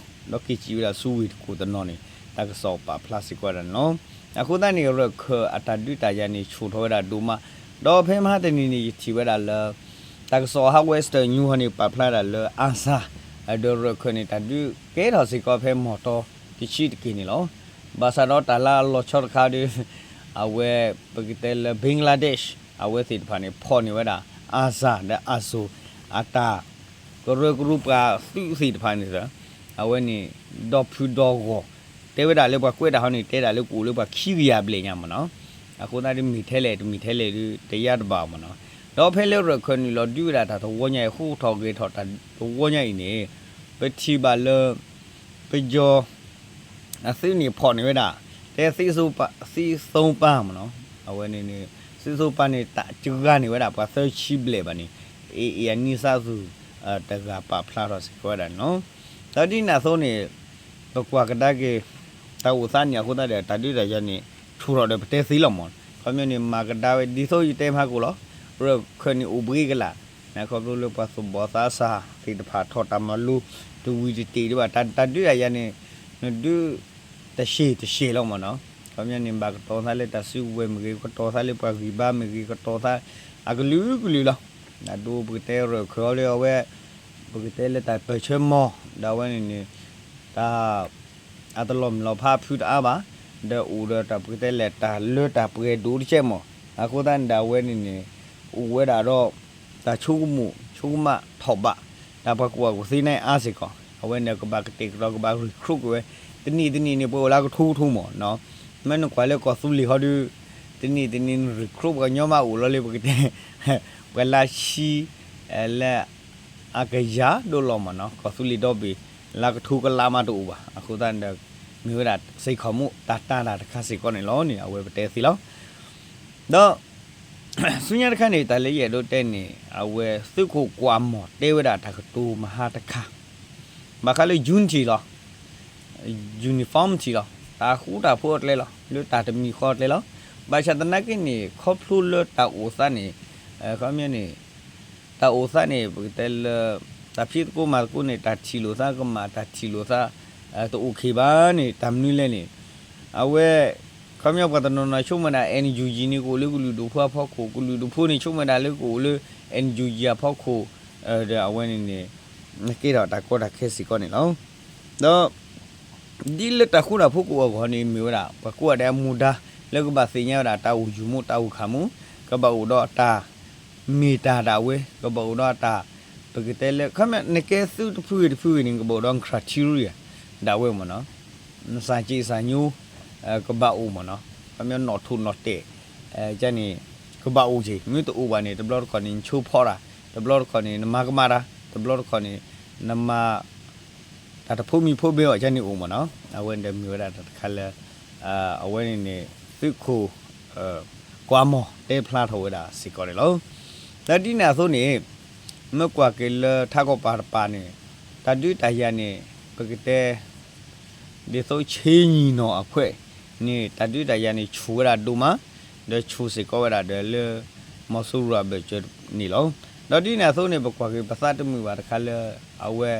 ဒီးက့ၤစံးဝဲဒၣ်ဆူဝ့ၢ်တကူၣ်တနီၤန့ၣ် တၢ်ကစီၣ်ပာ်ဖျါစ့ၢ်ကီးဝဲဒၣ်န့ၣ်လီၤ. အဃိသတးန့ၣ် ရၢၢ်ခၢၣ်အတၢ်ဒုးတၢ်ယၤန့ၣ် ဆူၣ်ထီၣ်ဝဲဒၣ်ဒိၣ်မး, ဒီးဖဲမဟါတနံၤန့ၣ် ယထံၣ်ဝဲဒၣ်လၢ တၢ်ကစီၣ်ဟး Western News ဟီန့ၣ် ပာ်ဖျါဒၣ်လၢ အါစၢ် ဒီးရၢၢ်ခၢၣ်န့ၣ် တၢ်ဒုးကဲထီၣ်စ့ၢ်ကီးဖဲမီၢ်တီတဆံတက့ၢ်န့ၣ်လီၤ. ဘၣ်ဆၣ်ဒီးတၢ်လၢအလီၤဆီတခါဒီး အဝဲ ပကတဲလၢ Bangladesh အဝဲသ့ၣ်တဖၣ်န့ၣ် ဖီၣ်န့ၢ်ဝဲဒၣ် အါစၢ် ဒီး အါစိၤ အတၢ် ကရၢကရိပှၤသုးသ့ၣ်တဖၣ်န့ၣ် အဝဲန့ၣ် ဒီဖုဒီဂီၢ် တဲဝဲဒၣ်လၢပှၤကွဲးတၢ်ဟီန့ၣ် တဲဒၣ်လၢကအိၣ်လၢပှၤခံကယၤဘျဲၣ်ညါမ့ၢ်နီၤ. အဃိသတးဒ်မ့ၢ်ထဲလဲၣ်တမ့ၢ်ထဲလဲၣ်ဒ်တယါတဘၣ်မ့ၢ်နီၤ. ဒီးဖဲလၢရၢၢ်ခၢၣ်နုာ်လီၤဒုးဝဲဒၣ်တၢ်တဝီညါအံၤ ဃိထီၣ်ဂဲၤထီၣ်တၢ်တဝီညါအံၤန့ၣ် ပထံၣ်ဘၣ်လၢ ပယီၤ အသုးန့ၣ်ဖီၣ်န့ၢ်ဝဲဒၣ် တဲသံသိပၢ် သံသိပၢ်မ့ၢ်နီၤ. အဝဲန့ၣ်န့ၣ် သံသိပၢ်န့ၣ် တၢ်စှၤန့ၢ်ဝဲဒၣ်ပှၤသၢဆံဘျဲၣ်ဘၣ်န့ၣ် AA အနံၣ်စၢ်သူၣ် တဂၤပာ်ဖျါထီၣ်စ့ၢ်ကီးဝဲဒၣ်န့ၣ်လီၤ. ဒီးဒ်န့ၣ်အသိးန့ၣ် ပကွၢ်ကဒါက့ၤ တၢ်အိၣ်သးန့ၣ်အဃိသတးဒီး တၢ်ဒုးတၢ်ယၤန့ၣ် ဆူၣ်ထီၣ်ဒီးပတဲသ့လီၤမ့ၢ်. ခီပညီန့ၣ် မၤကဒါဝဲဒ်သိးယတဲမဟါကိၣ်လီၤ. ရၢၢ်ခၢၣ်န့ၣ်အိၣ်ဘှံးကလာ် ခီဖျိလၢပှၤသူၣ်ဘီၣ်သးစၢ်သ့ၣ်တဖၣ်ထီၣ်တၢ်မၤလိ တဝံၤတတ့ၢ်ဒံးဘၣ် တၢ်ဒုးတၢ်ယၤန့ၣ် နဒုး တဆံးတဆံးလီၤမ့ၢ်နီၤ. ခီပညီန့ၣ် ဘၣ်ကတီၤသးလၢတၢ်စုကဝဲၤမ့ၢ်ဂ့ၤ ကတီၤသးလၢပှၤဂံၢ်ဘါမ့ၢ်ဂ့ၤ ကတီၤသး အကလုာ်ကလုာ်လီၤ. အဒိပကတဲရၢၢ်ခၢၣ်အီၤလၢအဝဲ ပကတဲလၢတၢ်ပၢၢ်ဆၢမီၢ် ဒီးအဝဲန့ၣ်န့ၣ် တၢ် အတလီၤမုၢ်လီၤဖးဖုတအါဘၣ်, ဒီးအိၣ်ဒီးတၢ်ပကတဲလဲၣ် တၢ်လၢတၢ်ပှဲၤဒိၣ်တကဲမီၢ်. အဃိသတးန့ၣ်ဒီးအဝဲန့ၣ်န့ၣ် အိၣ်ဝဲဒၣ်ဒီး တၢ်ဆိကမိၣ် ဆိကမးထီၣ်ဘး တၢ်ပှၤကူၣ်ဘၣ်ကူၣ်သ့န့ၣ်အါစ့ၢ်ကီး. အဝဲန့ၣ်ကဘၣ်ကတဲာ်ကတီၤ ကဘၣ် recruit ကွံာ်ဝဲ တနံၣ်တနံၣ်န့ၣ် ပှဲၤအိၣ်လၢကထိကထိမီၢ်နီၤ. မ့ၢ်နကွၢ်လၢကီၢ်သူလ့ၤဟီဒုး တနံၣ်တနံၣ်န့ၣ် recruit ပှၤကညီမးအိၣ်လီၤလၢပကတဲ ပှၤလၢဆံ လၢ အကယၤဒိၣ်လီၤမီၢ်နီၤ. ကီၢ်သူလ့ၤဒီဘ့ၣ် လၢကထိကလးမးတအိၣ်ဘၣ်. အဃိသတးန့ၣ်ဒီး မ့ၢ်ဝဲဒၣ်စ့ၢ်ကီးမူးတၢ်တၢ်တၢ်တခါစ့ၢ်ကီးန့ၣ်လီၤန့ၣ် အဝဲပတဲသ့လီၤ. ဒီး ဆူညါတခါန့ၣ် တၢ်လၢယအဲၣ်ဒိးတဲန့ၣ် အဝဲသုးခိၣ်ကွၢ်မီၢ်တဲဝဲဒၣ်တၢ်ကတိၤမဟါတခါ ဘၣ်ဃးလၢ unity လီၤ. uniformity လီၤ. တၢ်ဃူတၢ်ဖိးအကျဲလီၤ. လၢတၢ်တမံၤဃီအကျဲလီၤ. ဘၣ်ဆၣ်သနာ်က့န့ၣ် ခီဖျိလၢတၢ်အိၣ်သးန့ၣ် ခီပညီန့ၣ် တၢ်အိၣ်သးန့ၣ် ပကတဲလၢ တၢ်ဖံးသကိးမၤသကိးန့ၣ် တၢ်ထံၣ်လိာ်သးကမၣ် တၢ်ထံၣ်လိာ်သး တအိၣ်ခ့ဘၣ်န့ၣ် တၢ်မနုၤလဲၣ်န့ၣ် အဝဲ ခ ခီပညီပှၤတနီၤနီၤဆိကမိၣ်ဒၣ် NUG န့ၣ်ကအိၣ်လၢကလုာ်ဒူၣ်ဖိအဖီခိၣ်, ကလုာ်ဒူၣ်ဖိန့ၣ်ဆိကမိၣ်ဒၣ်လၢကအိၣ်လၢ NUG အဖီခိၣ်, ဒီးအဝဲန့ၣ်န့ၣ် ကဲထီၣ်တၢ်ကီတၢ်ခဲစ့ၢ်ကီးန့ၣ်လီၤ. ဒီး ဒ်လၢတၢ်ဃူတၢ်ဖိးကအိၣ်အဂီၢ်န့ၣ် မ့ၢ်ဝဲဒၣ် ပှၤကိးဂၤဒဲးအမူဒါ လၢကဘၣ်သ့ၣ်ညါဝဲဒၣ်တၢ်အိၣ်ယုၢ်မူ တၢ်အိၣ်ခးမူ, ကဘၣ်အိၣ်ဒီးတၢ် မ့ၢ်တၢ်ဒၣ်ဝဲ ကဘၣ်အိၣ်ဒီးတၢ် ပကတဲလၢ ခီပညီ နကဲသုးတဖုဂ့ၤတဖုဂ့ၤန့ၣ် ကဘၣ်အိၣ်ဒီး criteria ဒၣ်ဝဲမ့ၢ်နီၤ, နစၢ်က့စၢ်ညိ ကဘၣ်အိၣ်မ့ၢ်နီၤ, ခီပညီနီၣ်ထိးနီၣ်တဲာ် န့ၣ် ကဘၣ်အိၣ်က့ၤ, မ့ၢ်တအိၣ်ဘၣ်န့ၣ် တဘျီတခီၣ်န့ၣ် နဆိဖီတၢ်, တဘျီတခီၣ်န့ၣ် နမၤကမၣ်တၢ်, တဘျီတခီၣ်န့ၣ် နမၤ တၢ်တဖိးမံၤဖိးဘဲအီၤကန့ၣ်အိၣ်မ့ၢ်နီၤ, အဝဲန့ၣ်ဒီးမ့ၢ်ဝဲဒၣ်တၢ်တခါလၢ အဝဲန့ၣ်န့ၣ် သုးခိၣ် ကွၢ်မီၢ်တဲဖျါထီၣ်ဝဲဒၣ်စ့ၢ်ကီးန့ၣ်လီၤ. လၢဒ်န့ၣ်အသိးန့ၣ် မ့ၢ်ကွၢ်က့ၤလၢထးကီၢ်ပၤတပၤန့ၣ် တၢ်ဒုးတၢ်ယၤန့ၣ် ပကတဲ ဒ်သိးဆ့ၣ်ညီၣ်နီၣ်အခွဲးန့ၣ် တၢ်ဒုးတၢ်ယၤန့ၣ် ဆူၣ်ဝဲဒၣ်ဒိၣ်မး, ဒီးဆူၣ်စ့ၢ်ကီးဝဲဒၣ်ဒီးလၢ မီၤစိရိၤအဘၢၣ်စၢၤန့ၣ်လီၤ. ဒီးဒ်န့ၣ်အသိးန့ၣ် ပကွၢ်က့ၤပသးတမုာ်ဘၣ်တခါလၢ အဝဲ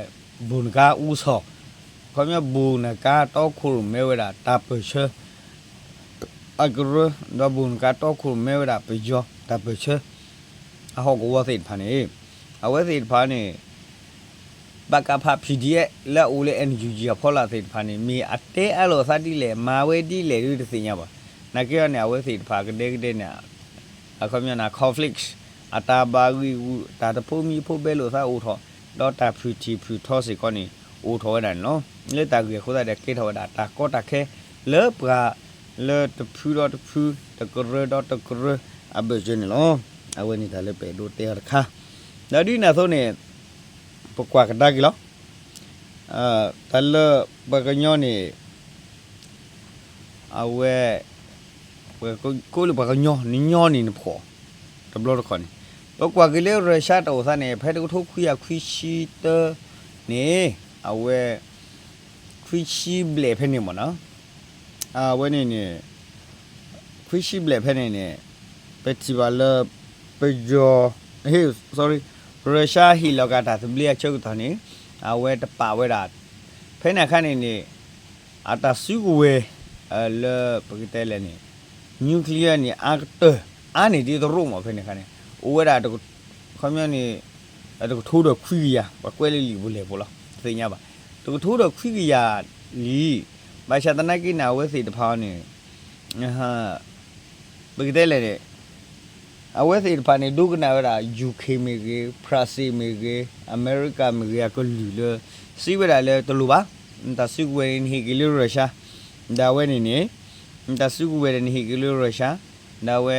ဘိၣ်နကါအူစီၣ်, ခီပညီဘိၣ်နကါတီခိၣ်ရိၣ်မဲဝဲဒၣ်တၢ်ပၢၢ်ဆၢ အကရၢ, ဒီးဘိၣ်နကါတီခိၣ်ရိၣ်မဲဝဲဒၣ်ပယီၤတၢ်ပၢၢ်ဆၢ အဟီၣ်ကဝီၤသ့ၣ်တဖၣ်န့ၣ် အဝဲသ့ၣ်တဖၣ်န့ၣ် ပကဖ PDF လၢအအိၣ်လၢ NUG အဖီလာ်သ့ၣ်တဖၣ်န့ၣ် မ့ၢ်အတဲအါလိာ်အသးဒ်လဲၣ် မၤဝဲဒ်လဲၣ်ဒ်တသ့ၣ်ညါဘၣ်. နာ်က့အီၤန့ၣ် အဝဲသ့ၣ်တဖၣ်ကဒဲကဒဲန့ၣ် အခီပညီန့ၣ် conflict အတၢ်ဘၣ်ဂံၢ်ဂူာ် တၢ်တဖိးမံၤဖိးဘဲလိာ်သးအိၣ်ထီၣ်, ဒီးတၢ်ဖုၣ်ထံၣ်ဖုၣ်ထီစ့ၢ်ကီးန့ၣ် အိၣ်ထီၣ်ဝဲဒၣ်န့ၣ်လီၤ. လၢတၢ်ဂ့ၢ်အဃိသတးဒီး ကဲထီၣ်ဝဲဒၣ်တၢ်ကီတၢ်ခဲ လၢပှၤလၢတဖုဒီးတဖု တကရၢဒီးတကရၢ အဘၢၣ်စၢၤန့ၣ်လီၤ. အဝဲန့ၣ်တၢ်လၢပအဲၣ်ဒိးတဲအီၤတခါ, ဒီးဒ်န့ၣ်အသိးန့ၣ် ပကွၢ်ကဒါက့ၤလီၤ. တၢ်လၢပှၤကညီန့ၣ် အဝဲ ပကိးလၢပှၤကညီ နညီန့ၣ်နဖှီၣ် တဘျီတခီၣ်န့ၣ် ပကွၢ်က့ၤလၢရၢၡါတၢ်အိၣ်သးန့ၣ် ဖဲတကထိခွံကယၤခွံဆံတၢန့ၣ် အဝဲ ခွံဆံဘျဲၣ်ဖဲန့ၣ်မ့ၢ်နီၤ, အဝဲန့ၣ်န့ၣ် ခွံဆံဘျဲၣ်ဖဲန့ၣ်န့ၣ် ပထံၣ်ဘၣ်လၢ ပယီၤ ဟ့ၣ် sorry ရၢၡါဟ့ၣ်လီၤက့ၤတၢ်သဘျ့အဆၢကတီၢ်န့ၣ် အဝဲတပာ်ဝဲဒၣ် ဖဲန့ၣ်အခါန့ၣ်န့ၣ် အတၢ်စုကဝဲၤ လၢ ပကတဲလဲၣ်န့ၣ် nuclear န့ၣ် အါကတၢၢ် အါန့ၢ်ဒ်သိးရိမး ဖဲန့ၣ်အခါန့ၣ် အိၣ်ဝဲဒၣ် ခီပညီန့ၣ် တကထိဒီးခွံကယၤ ပှၤကွဲးလၢလံာ်ပူၤလဲၣ်ပူၤလီၤ တသ့ၣ်ညါဘၣ်. တကထိဒီးခွံကယၤလံ. ဘၣ်ဆၣ်သနာ်က့န့ၣ် အဝဲသ့ၣ်တဖၣ်အံၤန့ၣ် ပကတဲလဲၣ်န့ၣ် အဝဲသ့ၣ်တဖၣ်န့ၣ် ဒိကနၣ်ဝဲဒၣ် ယူၤခ့ၣ်မ့ၢ်ဂ့ၤ, ဖရၣ်စ့ၣ်မ့ၢ်ဂ့ၤ, အမဲရကၤမ့ၢ်ဂ့ၤ အကလုာ်လၢ စံးဝဲဒၣ်လၢတလိၣ်ဘၣ်, နတၢ်စုကဝဲၤန့ၣ် နဟ့ၣ်က့ၤလၢရၢၡါ, ဒီးအဝဲန့ၣ်န့ၣ် နတၢ်စုကဝဲၤဒီးနဟ့ၣ်က့ၤလၢရၢၡါ, ဒီးအဝဲ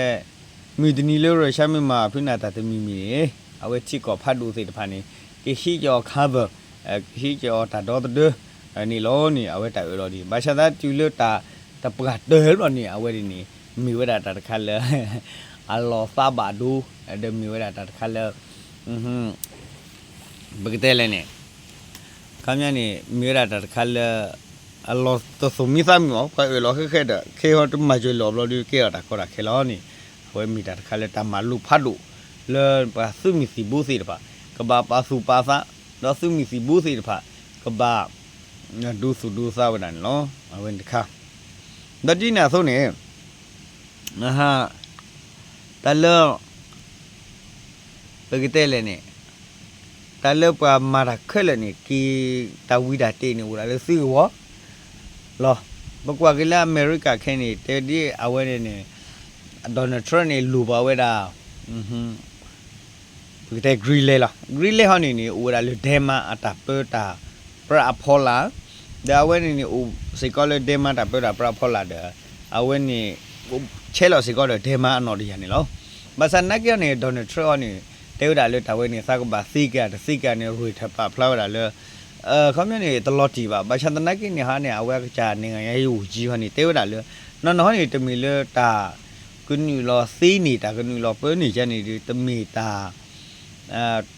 မုၢ်တနံၤလၢရၢၡါမ့ၢ်မၤဖုးနၤတၢ်တမံၤမံၤန့ၣ် အဝဲထံကီၢ်ဖးဒိၣ်သ့ၣ်တဖၣ်န့ၣ် ကဟံးက့ၤအီၤ cover, ကဟံးက့ၤအီၤတၢ်ဒီသဒၢ န့ၣ်လီၤန့ၣ် အဝဲတၢ်အၢၣ်လီၤဒ်န့ၣ် ဘၣ်ဆၣ်သနာ်က့တုၤလၢတၢ်တပှၢ်တၢၢ်လီၤန့ၣ် အဝဲဒ်န့ၣ် မ့ၢ်ဝဲဒၣ်တၢ်တခါလၢ အလီၤသးဘၣ်ဒိ ဒီးမ့ၢ်ဝဲဒၣ်တၢ်တခါလၢ ပကတဲလဲၣ်န့ၣ် ခီပညီန့ၣ် မ့ၢ်ဝဲဒၣ်တၢ်တခါလၢ အလီၤတသိၣ်မံသးမုာ်အီၤ ပှၤအၢၣ်လီၤဃဲဃဲဒီး ခဲအံၤတမၤစၢၤလီၤဘျီဒုးကဲထီၣ်တၢ်ကီတၢ်ခဲလီၤန့ၣ် အဝဲမ့ၢ်တၢ်တခါလၢတၢ်မၤလိဖးဒိၣ် လၢပှၤသုးမုၢ်သံၣ်ဘိသ့ၣ်တဖၣ် ကဘၣ်ပာ်သူၣ်ပာ်သး ဒီးသုးမုၢ်သံၣ်ဘိသ့ၣ်တဖၣ် ကဘၣ် ဒိသူၣ်ဒိသးဝဲဒၣ်န့ၣ်လီၤ. အဝဲန့ၣ်တခါ ဒီးဒ်န့ၣ်အသိးန့ၣ် တၢ်လၢ ပကတဲလဲၣ်န့ၣ် တၢ်လၢပှၤမၤတၢ်ခဲလၢာ်န့ၣ် က့ၤတၢ်ဝံတၢ်တ့ၢ်န့ၣ် အိၣ်ဒၣ်လၢသုးကဝီၤလီၤ. ပကွၢ်က့ၤလၢအမဲရကၤခဲအံၤန့ၣ် တဲဒ်အဝဲန့ၣ်န့ၣ် Donald Trump န့ၣ် လိၣ်ဘၣ်ဝဲဒၣ် ပကတဲ Greenland လီၤ. Greenland ဟီန့ၣ်န့ၣ် အိၣ်ဝဲဒၣ်လၢဒဲမါအတၢ်ပၢတၢ်ပြးအဖီလာ်, ဒီးအဝဲန့ၣ်န့ၣ် အိၣ်စ့ၢ်ကီးလၢဒဲမါတၢ်ပၢတၢ်ပြးအဖီလာ်ဒီး အဝဲန့ၣ် ဆဲးလီၤစ့ၢ်ကီးဒီးဒဲမါအနီၣ်တယၢ်န့ၣ်လီၤ. ဘၣ်ဆၣ်သနာ်က့န့ၣ် Donald Trump ဟီန့ၣ် တဲဝဲဒၣ်လၢတၢ်ဝဲန့ၣ် သးကဘၣ်သ့က့ၤတသ့က့ၤန့ၣ် ရ့ၣ်ထၢၣ်ပာ်ဖျါဝဲဒၣ်လၢ ခီပညီန့ၣ် တလီၤတံၢ်ဘၣ်. ဘၣ်ဆၣ်သနာ်က့န့ၣ်ဟီန့ၣ် အဝဲအကစၢ် နိုင်ငံရေးဝန်ကြီး ဟီန့ၣ် တဲဝဲဒၣ်လၢ နီၢ်နီၢ်ဟီန့ၣ် တမ့ၢ်လၢတၢ် ကနုာ်လီၤသ့န့ၢ် တၢ်ကနုာ်လီၤပၢန့ၢ်ကန့ၣ်ဒီး တမ့ၢ်တၢ်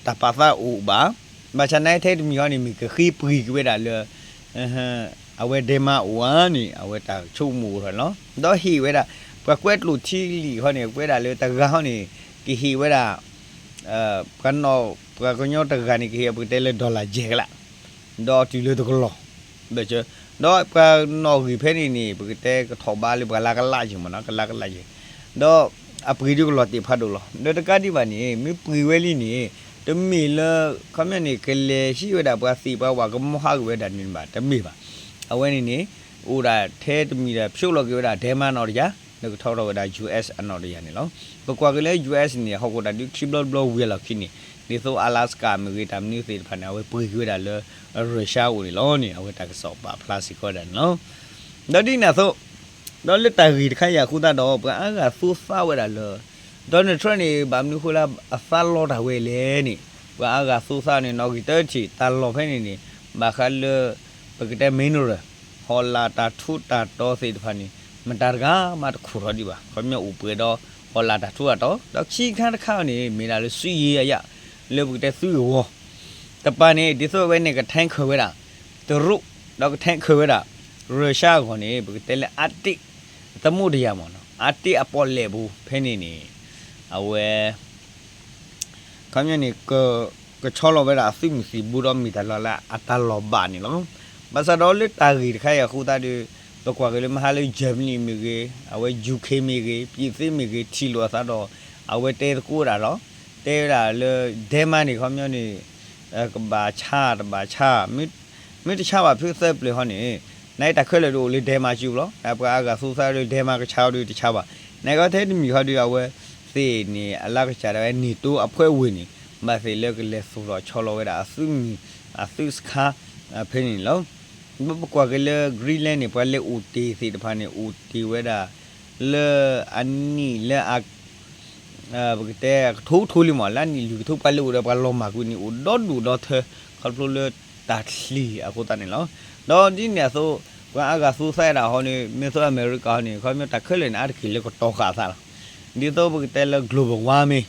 တၢ်ပာ်သးအိၣ်ဘၣ်. ဘၣ်ဆၣ်သနာ်က့ထဲတမံၤဟီန့ၣ် မ့ၢ်ကဃ့ပှ့ၤက့ၤဝဲဒၣ်လၢ အဝဲဒဲမါအိၣ်ဧါန့ၣ် အဝဲတၢ်ဆိကမိၣ်အိၣ်ထီၣ်န့ၣ်လီၤ. ဒီးဟ့ၣ်ဝဲဒၣ် ပှၤကွဲးကျိာ်ထံလံာ်ဟီန့ၣ် ကွဲးဒၣ်လၢတဂၤဟီန့ၣ် ကဟ့ၣ်ဝဲဒၣ် ပှၤနီၢ် ပှၤကညီတဂၤန့ၣ် ကဟ့ၣ်ပကတဲလၢ dollar ယဲၢ်ကလး ဒီးတုၤလၢတကလီၢ် ဘၣ်ဆၣ် ဒီးပှၤနီၣ်ဂံၢ်ဖဲန့ၣ်န့ၣ် ပကတဲကထီၣ်ဘးလၢပှၤလၢကလးယံၤမ့ၢ်နီၤ, ကလးကလးယံၤ, ဒီးအပှ့ၤဒုးကလီၤတဲာ်ဖးဒိၣ်လီၤ. ဒီးတကးဒံးဘၣ်န့ၣ် မ့ၢ်ပှ့ၤဝဲလံန့ၣ် တမ့ၢ်လၢ ခီပညီန့ၣ် ကလဲၤဟံးဝဲဒၣ်ပှၤသ့ၣ်ပှၤဝၣ်ကမီၤဟးဂီၤဝဲဒၣ်န့ၣ်ဘၣ်, တမ့ၢ်ဘၣ်. အဝဲန့ၣ်န့ၣ် အိၣ်ဒၣ်ထဲတမံၤဒီး ဖျိးလီၤက့ၤဝဲဒၣ် Denmark နီၣ်တယၢ်, ဒီးကထီထီၣ်ဝဲဒၣ် US အနီၣ်တယၢ်န့ၣ်လီၤ. ပကွၢ်က့ၤလၢ US န့ၣ် ဟီၣ်ခိၣ်တၢ်ဒုးခံဘျီတဘျီဝံၤအလီၢ်ခံန့ၣ် ဒ်သိး Alaska မ့ၢ်ဂ့ၤ တၢ်မနုၤသ့ၣ်တဖၣ်န့ၣ် အဝဲပှ့ၤက့ၤဝဲဒၣ်လၢ Russia အအိၣ်န့ၣ်လီၤန့ၣ် အဝဲတၢ်ကစီၣ်ပာ်ဖျါစ့ၢ်ကီးဝဲဒၣ်န့ၣ်လီၤ. ဒီးဒ်န့ၣ်အသိး ဒီးလၢတၢ်ဂ့ၢ်တခါအံၤအဃိသတးဒီး ပှၤအါဂၤသိသးဝဲဒၣ်လၢ Donald Trump န့ၣ် ဘၣ်မနုၤဃိလၢအသးလီတၢ်ဝဲလဲၣ်န့ၣ် ပှၤအါဂၤသိသးန့ၣ် နီၣ်ဂံၢ်တထံၣ် တၢ်လီၢ်ဖဲန့ၣ်န့ၣ် ဘၣ်ဃးလၢ ပကတဲ mineral ဟီၣ်လာ်တၢ်ထူးတၢ်တီၤသ့ၣ်တဖၣ်န့ၣ် မတၤတဂၤမးတခူၣ်ထီၣ်ဒံးဘၣ်. ခီပညီအိၣ်ပှဲၤဒီး ဟီၣ်လာ်တၢ်ထူးတၢ်တီၤ ဒီးခံခါတခါန့ၣ် မ့ၢ်ဒၣ်လၢ စစ်ရေးအရ လၢပကတဲသုးဂ့ၢ်ဝီ တပၤန့ၣ် ဒ်သိးဝဲန့ၣ်က tank ဝဲဒၣ် တရူး ဒီးက tank ဝဲဒၣ် Russia အဂီၢ်န့ၣ် ပကတဲလၢ Arctic သမုဒ္ဒရာ မ့ၢ်နီၤ Arctic အပီၣ်လဲၣ်ပူၤဖဲန့ၣ်န့ၣ် အဝဲ ခီပညီန့ၣ် ကဆီလီၤဝဲဒၣ်အသုးမုၢ်သံၣ်ဘိဒီးမ့ၢ်တၢ်လီၢ်လၢအတၢ်လီၢ်ဘၣ်န့ၣ်လီၤ. ဘၣ်ဆၣ်ဒီးလၢတၢ်ဂ့ၢ်တခါအံၤအဃိသတးဒီး ပကွၢ်က့ၤလၢမဟါလၢ Germany မ့ၢ်ဂ့ၤ, အဝဲ UK မ့ၢ်ဂ့ၤ, ပြင်သစ် မ့ၢ်ဂ့ၤ ထံၣ်လိာ်အသးဒီး အဝဲတဲသကိးဝဲဒၣ်လီၤ. တဲဝဲဒၣ်လၢ Denmark န့ၣ် ခီပညီန့ၣ် ကဘၣ်ဆါတဘၣ်ဆါ မ့ၢ်တဆါဘၣ် ဖုသၢပျၢၤဟီန့ၣ် နတၢ်ခဲလၢာ်ဒုးအိၣ်လၢ Denmark စုပူၤလီၤ. နပှၤအါဂၤသူသးလၢ Denmark ကဆါအီၤဒုးတဆါဘၣ်. နကီထဲတမံၤဟီဒုး အဝဲသ့ၣ်န့ၣ် အလၢကစၢ်ဒၣ်ဝဲ NATO အဖွဲ့ဝင်န့ၣ် ဘၣ်သ့ၣ်လၢကလဲၤသူၣ်ထီၣ်ဆီလီၤဝဲဒၣ်အသုးမုၢ် အသုးစခါ ဖဲန့ၣ်လီၤ. ပကွၢ်က့ၤလၢ Greenland န့ၣ် ပှၤလဲၤအိၣ်တ့ၢ်သ့ၣ်တဖၣ်န့ၣ် အိၣ်တ့ၢ်ဝဲဒၣ် လၢအနံၣ်လၢအ ပကတဲကထိကထိလံမ့ၢ် လၢအနံၣ်လွံၢ်ကထိ ပှၤလဲၤအိၣ်ဒီးပှၤလီၤမၢ်ကွံာ်န့ၣ် အိၣ်ဒီဒူၣ်ဒီထၢ ခီဖျိလၢတၢ်ချံၣ်အဃိသတးန့ၣ်လီၤ. ဒီးဒ်န့ၣ်အသိး ပှၤအါဂၤသူသးဒၣ်ဟီန့ၣ် မ့ၢ်သိးအမဲရကၤဟီန့ၣ် ခီပညီတၢ်ခဲလၢာ်န့ၣ် အါတက့ၢ်လၢကတီၤဃာ်အသးလီၤ. ဒ်သိးပကတဲလၢ global warming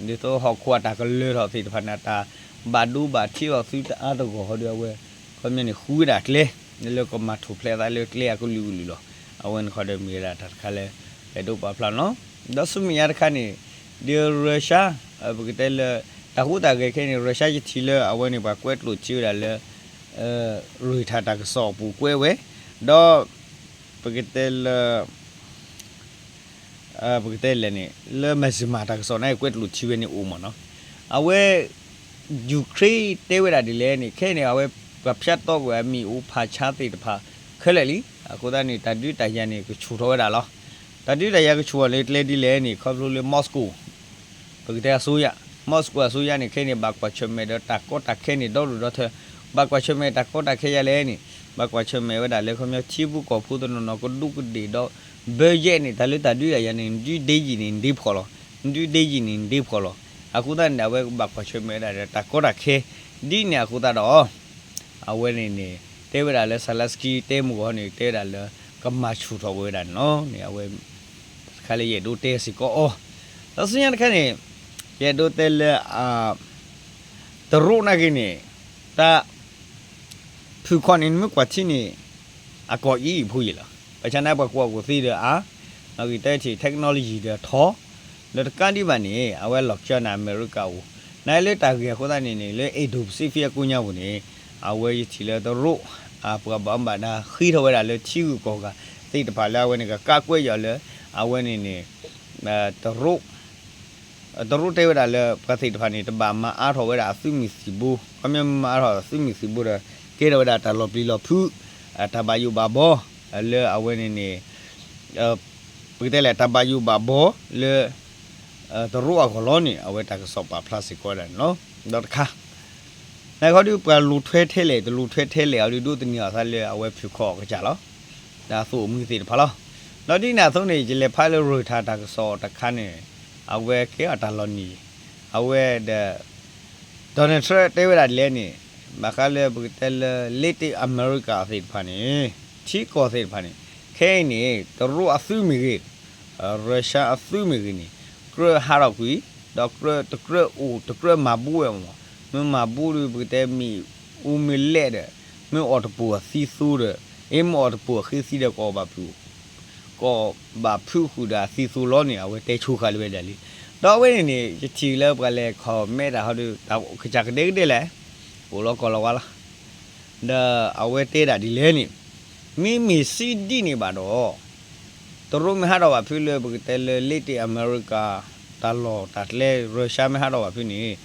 ဒ်သိးဟီၣ်ခိၣ်အတၢ်ကလၢၤထီၣ်သ့ၣ်တဖၣ်န့ၣ် တၢ်ဘၣ်ဒိဘၣ်ထံးအီၤသုတအါတဂီၢ်ဟီဒီးအဝဲ ခီပညီန့ၣ် ဃုဝဲဒၣ်ကျဲ လၢကမၤထူၣ်ဖျဲးအသးလၢကျဲအကလုာ်ကလုာ်လီၤ. အဝဲန့ၣ်ခီဒီးမ့ၢ်ဝဲဒၣ်တၢ်တခါလၢ ယအဲၣ်ဒိးပာ်ဖျါန့ၣ်လီၤ. ဒီးဆူမဲာ်ညါတခါန့ၣ် ဒီး Russia ပကတဲလၢ တၢ်ဟူးတၢ်ဂဲၤခဲအံၤန့ၣ် Russia ယထံၣ်လၢအဝဲန့ၣ် ပှၤကွဲးကျိာ်ထံဝဲဒၣ်လၢ Reuters တၢ်ကစီၣ်အပူၤကွဲးဝဲ ဒီး ပကတဲလၢ ပကတဲလဲၣ်န့ၣ် လၢ Maxima တၢ်ကစီၣ်န့ၣ် ကွဲးကျိာ်ထံဝဲန့ၣ်အိၣ်မ့ၢ်နီၤ. အဝဲ Ukraine တဲဝဲဒၣ်ဒ်လဲၣ်န့ၣ် ခဲအံၤန့ၣ် အဝဲပှၤဖၠးတီကွံာ်အမ့ၣ်အူဖးဆါသ့ၣ်တဖၣ်ခဲလၢာ်လံ. အဃိသတးန့ၣ် တၢ်ဒုးတၢ်ယၤန့ၣ် ကဆူၣ်ထီၣ်ဝဲဒၣ်လီၤ. တၢ်ဒုးတၢ်ယၤကဆူၣ်ထီၣ်လၢကျဲဒ်လဲၣ်န့ၣ် ခီဖျိလၢ Moscow ပကတဲအစိုးရ Moscow အစိုးရန့ၣ် ခဲအံၤန့ၣ် ဘၣ်ကွၢ်ဆၢၣ်မဲာ်ဒီးတၢ်ကီတၢ်ခဲန့ၣ် ဒီဒူၣ်ဒီထၢ ဘၣ်ကွၢ်ဆၢၣ်မဲာ်တၢ်ကီတၢ်ခဲယၤလဲၣ်န့ၣ် ဘၣ်ကွၢ်ဆၢၣ်မဲာ်ဝဲဒၣ်လၢခီပညီထံဖိကီၢ်ဖိတနီၤနီၤကဒူးကဒ့ၣ်ဒီး budget န့ၣ် တၢ်လၢတၢ်ဒုးတၢ်ယၤန့ၣ် နဒုးဒ့ယံာ်န့ၣ် နဒ့ဖှီၣ်လီၤ. နဒုးဒ့ယံာ်န့ၣ် နဒ့ဖှီၣ်လီၤ. အဃိသတးန့ၣ် အဝဲဘၣ်ကွၢ်ဆၢၣ်မဲာ်ဝဲဒၣ်ဒီးတၢ်ကီတၢ်ခဲ ဒ်န့ၣ်အဃိသတးဒီး အဝဲန့ၣ်န့ၣ် တဲဝဲဒၣ်လၢ Zelenskyy တဲမုၢ်ဂီၤန့ၣ် တဲဝဲဒၣ်လၢ ကမၤဆူၣ်ထီၣ်ဝဲဒၣ်န့ၣ်လီၤန့ၣ် အဝဲ တခါလၢယအဲၣ်ဒိးတဲစ့ၢ်ကီးအီၤ ဒီးဆူညါတခါန့ၣ် ယအဲၣ်ဒိးတဲလၢ တရူးနာ်က့န့ၣ် တၢ် ဖုၣ်ခီၣ်န့ၣ် နမ့ၢ်ကွၢ်ထံန့ၣ် အကီၢ်အံၤဖိယံၤလီၤ. ဘၣ်ဆၣ်န့ၣ် ပှၤကွၢ်အိၣ်သ့ဒီးအါ နီၣ်ဂံၢ်တထံၣ် technology ဒီးထီ လၢတကးဒံးဘၣ်န့ၣ် အဝဲလီၤကၠီနၤအမဲရကၤအိၣ် နလၢတၢ်ဂ့ၢ်အဃိသတးန့ၣ်န့ၣ် လၢ Indo-Pacific အကိးညါပူၤန့ၣ် အဝဲယထံၣ်လၢတရူး ပှၤဘၣ်အီဘၣ်ဒါဃ့ထီၣ်ဝဲဒၣ်လၢထံဂုၤကီၢ်ဂၤသ့ၣ်တဖၣ်လၢအဝဲန့ၣ်ကကးကွဲးယီၤလၢ အဝဲန့ၣ်န့ၣ် တရူး တရူးတဲဝဲဒၣ်လၢပှၤသ့ၣ်တဖၣ်န့ၣ် တဘၣ်မၤအါထီၣ်ဝဲဒၣ်အသုးမုၢ်သံၣ်ဘိ ခီပညီမၤအါထီၣ်အသုးမုၢ်သံၣ်ဘိဒီး ကဲထီၣ်ဝဲဒၣ်တၢ်လီၤပျံၤလီၤဖုး တၢ်ဘၣ်ယိၣ်ဘၣ်ဘီ လၢအဝဲန့ၣ်န့ၣ် ပကတဲလဲၣ် တၢ်ဘၣ်ယိၣ်ဘၣ်ဘီလၢ တရူးအဂီၢ်လီၤန့ၣ် အဝဲတၢ်ကစီၣ်ပာ်ဖျါစ့ၢ်ကီးဝဲဒၣ်န့ၣ်လီၤ. ဒီးတခါ နခီဒုးပှၤလူၤထွဲထဲလဲၣ် တလူၤထွဲထဲလဲၣ်အီၤဒုး ဒိးသန့ၤအီၤသးလၢအဝဲဖုၣ်ခီၣ်အကစၢ်လီၤ. ဒီးအသိၣ်အမှံသ့ၣ်တဖၣ်လီၤ. ဒီးဒ်န့ၣ်အသိးန့ၣ် ယလဲၤဖးလၢ Reuters တၢ်ကစီၣ်တခါန့ၣ် အဝဲကဲအီၤတၢ်လီၤနံၤ အဝဲဒီး Donald Trump တဲဝဲဒၣ်ဒ်လဲၣ်န့ၣ် ဘၣ်ဃးလၢပကတဲလၢ Latin America သ့ၣ်တဖၣ်န့ၣ် ထံကီၢ်သ့ၣ်တဖၣ်န့ၣ် ခဲအံၤန့ၣ် တရူးအသုးမ့ၢ်ဂ့ၤ Russia အသုးမ့ၢ်ဂ့ၤန့ၣ် ကြၢးဟးထီၣ်ကွံာ် ဒီးကြၢးတကြၢးအိၣ်တကြၢးမၤဘူဝဲမ့ၢ် မ့ၢ်မၤဘူဒီး ပကတဲမ့ၢ်အူမ့ၢ်လဲၣ်ဒီး မ့ၢ်အီၣ်တပိာ်အသံသိဒီး အ့ၣ် မ့ၢ်အီၣ်တပိာ်အဃ့သံဒီး ကအီၣ်ဘၣ်ဖုး ကဘၣ်ဖုးဃုာ်ဒီးအသံသိလီၤန့ၣ် အဝဲတဲဆိဃာ်လၢဝဲဒၣ်လံ. ဒီးအဝဲန့ၣ်န့ၣ် ယထံၣ်လၢပှၤလဲၤ comment တၢ်ဟီဒီး တၢ်ကစၢ်ကဒဲကဒဲလဲၣ် အိၣ်လီၤကီၢ်လီၤဝါလီၤ. ဒီးအဝဲတဲဒၣ်ဒ်လဲၣ်န့ၣ် မ့မ့ၢ်စံးဒ်န့ၣ်ဘၣ်ဒီး တရူးမ့ၢ်ဟးထီၣ်ဘၣ်ဖုလၢပကတဲလၢ Latin America တၢ်လီၢ်တၢ်ကျဲ Russia မ့ၢ်ဟးထီၣ်ဘၣ်ဖုန့ၣ်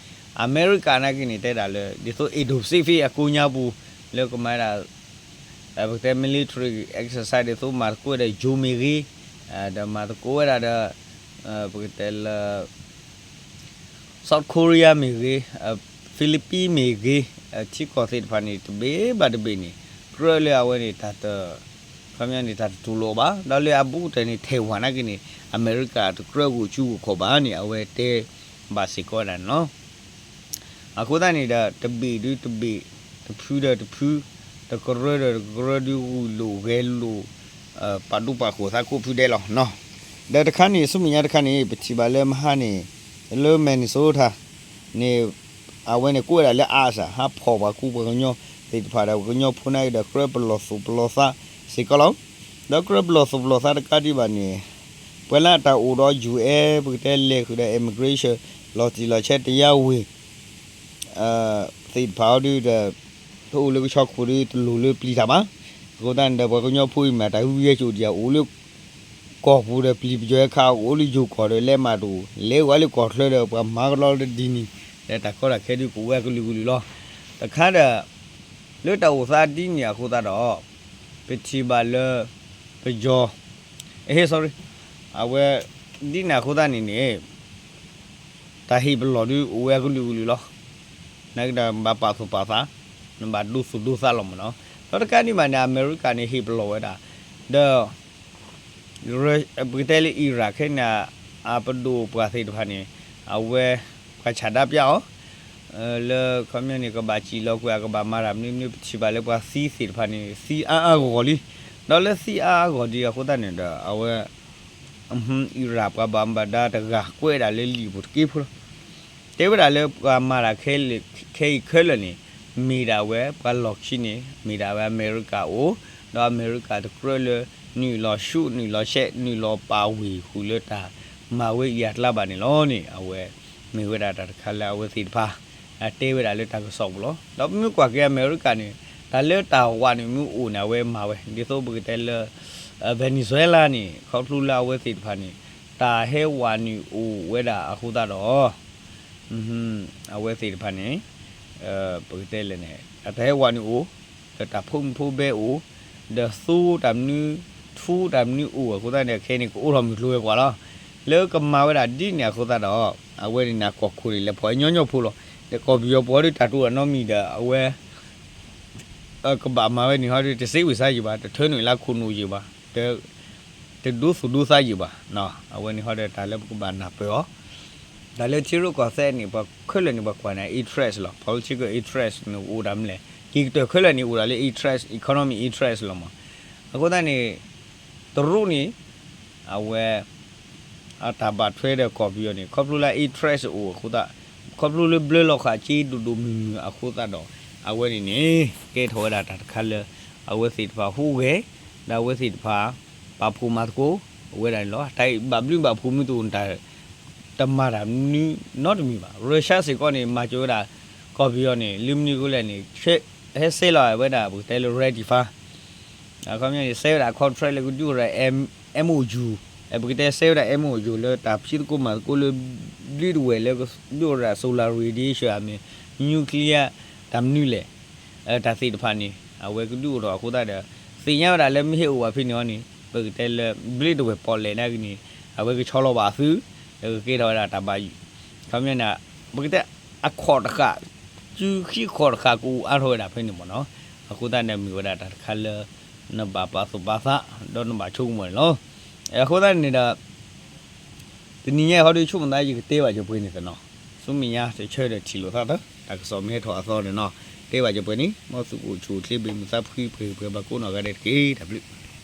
အမဲရကၤနာ်က့န့ၣ် တဲဒၣ်လၢ ဒ်သိး Indo-Pacific အကိးညါပူၤ လၢကမၤဒၣ် ပကတဲ military exercise ဒ်သိးမၤသကိးဝဲဒၣ် ယိၤမ့ၢ်ဂ့ၤ, ဒီးမၤသကိးဝဲဒၣ်ဒီး ပကတဲလၢ South Korea မ့ၢ်ဂ့ၤ, Philippines မ့ၢ်ဂ့ၤ, ထံကီၢ်သ့ၣ်တဖၣ်န့ၣ် တဘ့ၣ်ဘၣ်တဘ့ၣ်န့ၣ် ကြၢးလၢအဝဲန့ၣ် တၢ်တ ခီပညီန့ၣ် တၢ်တတူၢ်လိာ်ဘၣ်, ဒီးလၢအဘူးကတၢၢ်န့ၣ် Taiwan နာ်က့န့ၣ် အမဲရကၤတကြၢးဂိၢ်ကၠူဂိၢ်ခီၣ်ဘၣ်န့ၣ် အဝဲတဲဘၣ်စ့ၢ်ကီးဝဲဒၣ်န့ၣ်လီၤ. အဃိသတးန့ၣ်ဒီး တဘ့ၣ်ဒုတဘ့ၣ်, တဖုဒီးတဖု, တကရၢဒီးတကရၢဒု ဂုာ်လိာ်ဂဲၤလိာ် ပာ်ဒူပာ်ဃိၣ်သးကိးဖုဒဲးလီၤ. ဒီးတခါန့ၣ် ဆူမဲာ်ညါတခါန့ၣ် ပထံၣ်ဘၣ်လၢမဟါန့ၣ် လၢ Minnesota န့ၣ် အဝဲန့ၣ်ကိးဝဲဒၣ်လၢ ICE ဟးဖီၣ်ပှၤကူပှၤကညီသ့ၣ်တဖၣ်ဒီး ပှၤကညီဖိနာ်က့ဒီး ကြၢးပလီၢ်သူၣ်ပလီၢ်သးစ့ၢ်ကီးလီၤ. ဒီးကြၢးပလီၢ်သူၣ်ပလီၢ်သးတကးဒံးဘၣ်န့ၣ် ပှၤလၢအတၢ်အိၣ်ဒီး ယူၢ်အဲ ပကတဲလဲၤဃုာ်ဒီး immigration လီၤတံၢ်လီၤဆဲး တရားဝင် သ့ၣ်တဖၣ်အီၤဒုဒီး တအိၣ်လၢကဆီခိၣ်ဒီး တလိၣ်လၢပျံၤတၢ်ဘၣ်. အဃိသတးန့ၣ်ဒီး ပှၤကညီဖိအံၤမ့ၢ်တၢ်ဂုၤဂဲၤကိာ်ဒံး အိၣ်လၢကီၢ်ပူၤဒီး ပျံၤပယီၤခး အိၣ်လၢယိၤကီၢ်ဒီး လဲၤမးတအိၣ် လဲၤဝဲလၢကီၢ်ချၢဒီး ပှၤမၤကလီလၢဒ်န့ၣ် ဒီးတၢ်ကီတၢ်ခဲဒုကအိၣ်ဝဲကလုာ်ကလုာ်လီၤ. တခါဒီး လၢတၢ်အိၣ်သးဒ်န့ၣ်အဃိသတးဒီး ပထံၣ်ဘၣ်လၢ ပယီၤ sorry အဝဲ ဒ်န့ၣ်အဃိသတးန့ၣ်န့ၣ် တၢ်ဟ့ၣ်ပလီၢ်ဒုအိၣ်ဝဲကလုာ်ကလုာ်လီၤ. နာ်က့ဒီး နဘၣ်ပာ်သူၣ်ပာ်သး, နဘၣ်ဒိသူၣ်ဒိသးလီၤမ့ၢ်နီၤ. ဒီးတကးဒံးဘၣ်န့ၣ် အမဲရကၤန့ၣ် ဟ့ၣ်ပလီၢ်ဝဲဒၣ် ဒီး ပကတဲလၢ Iran ခဲန့ၣ် အပဒိၣ်ပှၤသ့ၣ်တဖၣ်န့ၣ် အဝဲ ပှၤဆန္ဒပြအီၤ လၢခီပညီန့ၣ် ကဘၣ်စံၣ်လီၤကွံာ် အကဘၣ်မၤတၢ်မနုၤမနုၤ ပထံၣ်ဘၣ်လၢပှၤသံသ့ၣ်တဖၣ်န့ၣ် သံအါအါဂီၢ်ဂီၢ်လံ. ဒီးလၢသံအါအါဂီၢ်ဒံးအဃိသတးန့ၣ်ဒီး အဝဲ Iran ပှၤဘၣ်မူဘၣ်ဒါတဂၤကွဲးဒၣ်လၢလံာ်ပူၤတက့ၢ်ဖိလီၤ. တဲဝဲဒၣ်လၢပှၤမၤတၢ်ခဲလၢာ်ခဲအံၤခဲလၢာ်န့ၣ် မ့ၢ်ဒၣ်ဝဲပှၤလီၢ်ခံန့ၣ် မ့ၢ်ဒၣ်ဝဲအမဲရကၤအိၣ်, ဒီးအမဲရကၤတကြၢးလၢ နုာ်လီၤဆူၣ်နုာ်လီၤဆဲး နုာ်လီၤပာ်ဝ့ၢ်ဃုာ်လၢတၢ်မၤဝဲအံၤအကျါဘၣ်န့ၣ်လီၤန့ၣ် အဝဲ မ့ၢ်ဝဲဒၣ်တၢ်တခါလၢအဝဲသ့ၣ်တဖၣ် တဲဝဲဒၣ်လၢတၢ်ကစီၣ်ပူၤလီၤ. ဒီးပမ့ၢ်ကွၢ်က့ၤအမဲရကၤန့ၣ် တၢ်လၢတၢ်ဝးနုာ်မ့ၢ်အိၣ်န့ၣ် အဝဲမၤဝဲ ဒ်သိးပကတဲလၢ Venezuela န့ၣ် ခီဖျိလၢအဝဲသ့ၣ်တဖၣ်န့ၣ် တၢ်ဟဲဝးနုာ်အိၣ်ဝဲဒၣ်အဃိသတးဒီး အဝဲသ့ၣ်တဖၣ်န့ၣ် ပကတဲလဲၣ်န့ၣ် အတၢ်ဟဲဝးနုာ်အိၣ် ဒီးတၢ်ဖိမုၣ်ဖိဘဲအိၣ် ဒီးသိတၢ်မနုၤ ထူတၢ်မနုၤအိၣ်အဃိသတးန့ၣ် ခဲအံၤန့ၣ် ကအိးထီၣ်မုၢ်ကျိၤဝဲၤကွာ်လီၤ. လၢကမၤဝဲဒၣ်ဒ်န့ၣ်အဃိသတးဒီး အဝဲန့ၣ်န့ၣ် ကီၢ်ခိၣ်န့ၣ် လဲၤဖီၣ်ညီညီဖိလီၤ. ဒီးကီၢ်ပယီၤပှၤဒီးတၢ်တိၢ်အနီတမံၤဒီး အဝဲ ကဘၣ်မၤဝဲန့ၣ်ဟီဒီး တစ့ဝံၤစါယံၤဘၣ်, တထၢနုာ်လၢခိၣ်နူာ်ယံၤဘၣ်, တဒိသူၣ်ဒိသးယံၤဘၣ်. အဝဲန့ၣ်ဟီဒီး တၢ်လၢပကဘၣ်နၢ်ပၢၢ်အီၤ တၢ်လၢထံရူၢ်ကီၢ်သဲးန့ၣ် ပှၤခဲလၢာ်န့ၣ် ပှၤကွၢ်န့ၣ် interest လီၤ. Political interest န့ၣ် အိၣ်တၢ်မနုၤလဲၣ်. က့ၤကတၢၢ်ခဲလၢာ်န့ၣ် အိၣ်ဒၣ်လၢ interest, economic interest လီၤမး. အဃိသတးန့ၣ် တရူးန့ၣ် အဝဲ အတၢ်ဘၣ်ထွဲဒီးကီၢ်ပယီၤန့ၣ် ခီဖျိလၢ interest အိၣ်အဃိသတး, ခီဖျိလၢဘျၢလီၤဃာ်စ့ဒိၣ်ဒိၣ်မုၢ်မုၢ်အဃိသတးဒီး အဝဲန့ၣ်န့ၣ် ကဲထီၣ်ဝဲဒၣ်တၢ်တခါလၢ အဝဲသ့ၣ်တဖၣ်ဟူးဂဲၤ ဒီးအဝဲသ့ၣ်တဖၣ် ပာ်ဖှိၣ်မၤသကိး အဝဲဒၣ်န့ၣ်လီၤ. တၢ်ဘၣ်ဘျုးဘၣ်ဖှိၣ်မ့ၢ်တအိၣ်န့ၣ် တမၤတၢ်မနုၤနီတမံၤဘၣ်. Russia စ့ၢ်ကီးန့ၣ် မၤစၢၤဝဲဒၣ် ကီၢ်ပယီၤန့ၣ် လၢမနုၤအဃိလဲၣ်န့ၣ် ဟဲစဲလီၤဝဲဒၣ် ပကတဲလၢ Rafale အခီပညီန့ၣ် စဲဝဲဒၣ် contract လၢကဒုးအိၣ်ဒီး MOU, ပကတဲစဲဝဲဒၣ် MOU လၢတၢ်ဖံးသကိးမၤသကိးလၢ ဘျ့တဝဲၢ်လၢကဒုးအိၣ်ဒီး solar radiation မ့ၢ် nuclear တၢ်မနုၤလဲၣ်, တၢ်သ့ၣ်တဖၣ်န့ၣ် အဝဲကဒုးအိၣ်ထီၣ်အဃိသတးဒီး သ့ၣ်ညါဝဲဒၣ်လၢမ့ၢ်ဟဲအိၣ်ဘၣ်ဖဲန့ၣ်အီၤန့ၣ် ပကတဲလၢ ဘျ့တဝဲၢ်ပီၣ်လဲၣ်နာ်က့န့ၣ် အဝဲကဆီလီၤဘၣ်အသုး ဒီးကကဲထီၣ်ဝဲဒၣ်တၢ်ဘၣ်ယိၣ် ခီပညီန့ၣ် ပကတဲအခီၣ်တဃာ် စုခံခီၣ်တဃာ်ကအိၣ်အါထီၣ်ဝဲဒၣ်ဖဲန့ၣ်မ့ၢ်နီၤ. အဃိသတးန့ၣ် မ့ၢ်ဝဲဒၣ်တၢ်တခါလၢ နဘၣ်ပာ်သူၣ်ပာ်သး ဒီးနဘၣ်ဆိကမိၣ်န့ၣ်လီၤ. အဃိသတးန့ၣ်ဒီး တနံၤညါအံၤဟီဒီး ဆိကမိၣ်သးယကတဲဘၣ်ကၠီၤပှဲၤန့ၣ်သနီၤ, ဆူမဲာ်ညါတဆၢဒီးထံၣ်လိာ်သးသၢ တၢ်ကစီၣ်မ့ၢ်ဟဲထီၣ်အသီန့ၣ်နီၤ, တဲဘၣ်ကၠီၤပှဲၤန့ၣ် မ်သုကအိၣ်ဆူၣ်အိၣ်ချ့ဘၣ်မုာ်သးဖှံပှဲၤပှဲၤဘၣ်ကိးနီၢ်ဂၤဒဲးတက့ၢ်. တၢ်ဘျုး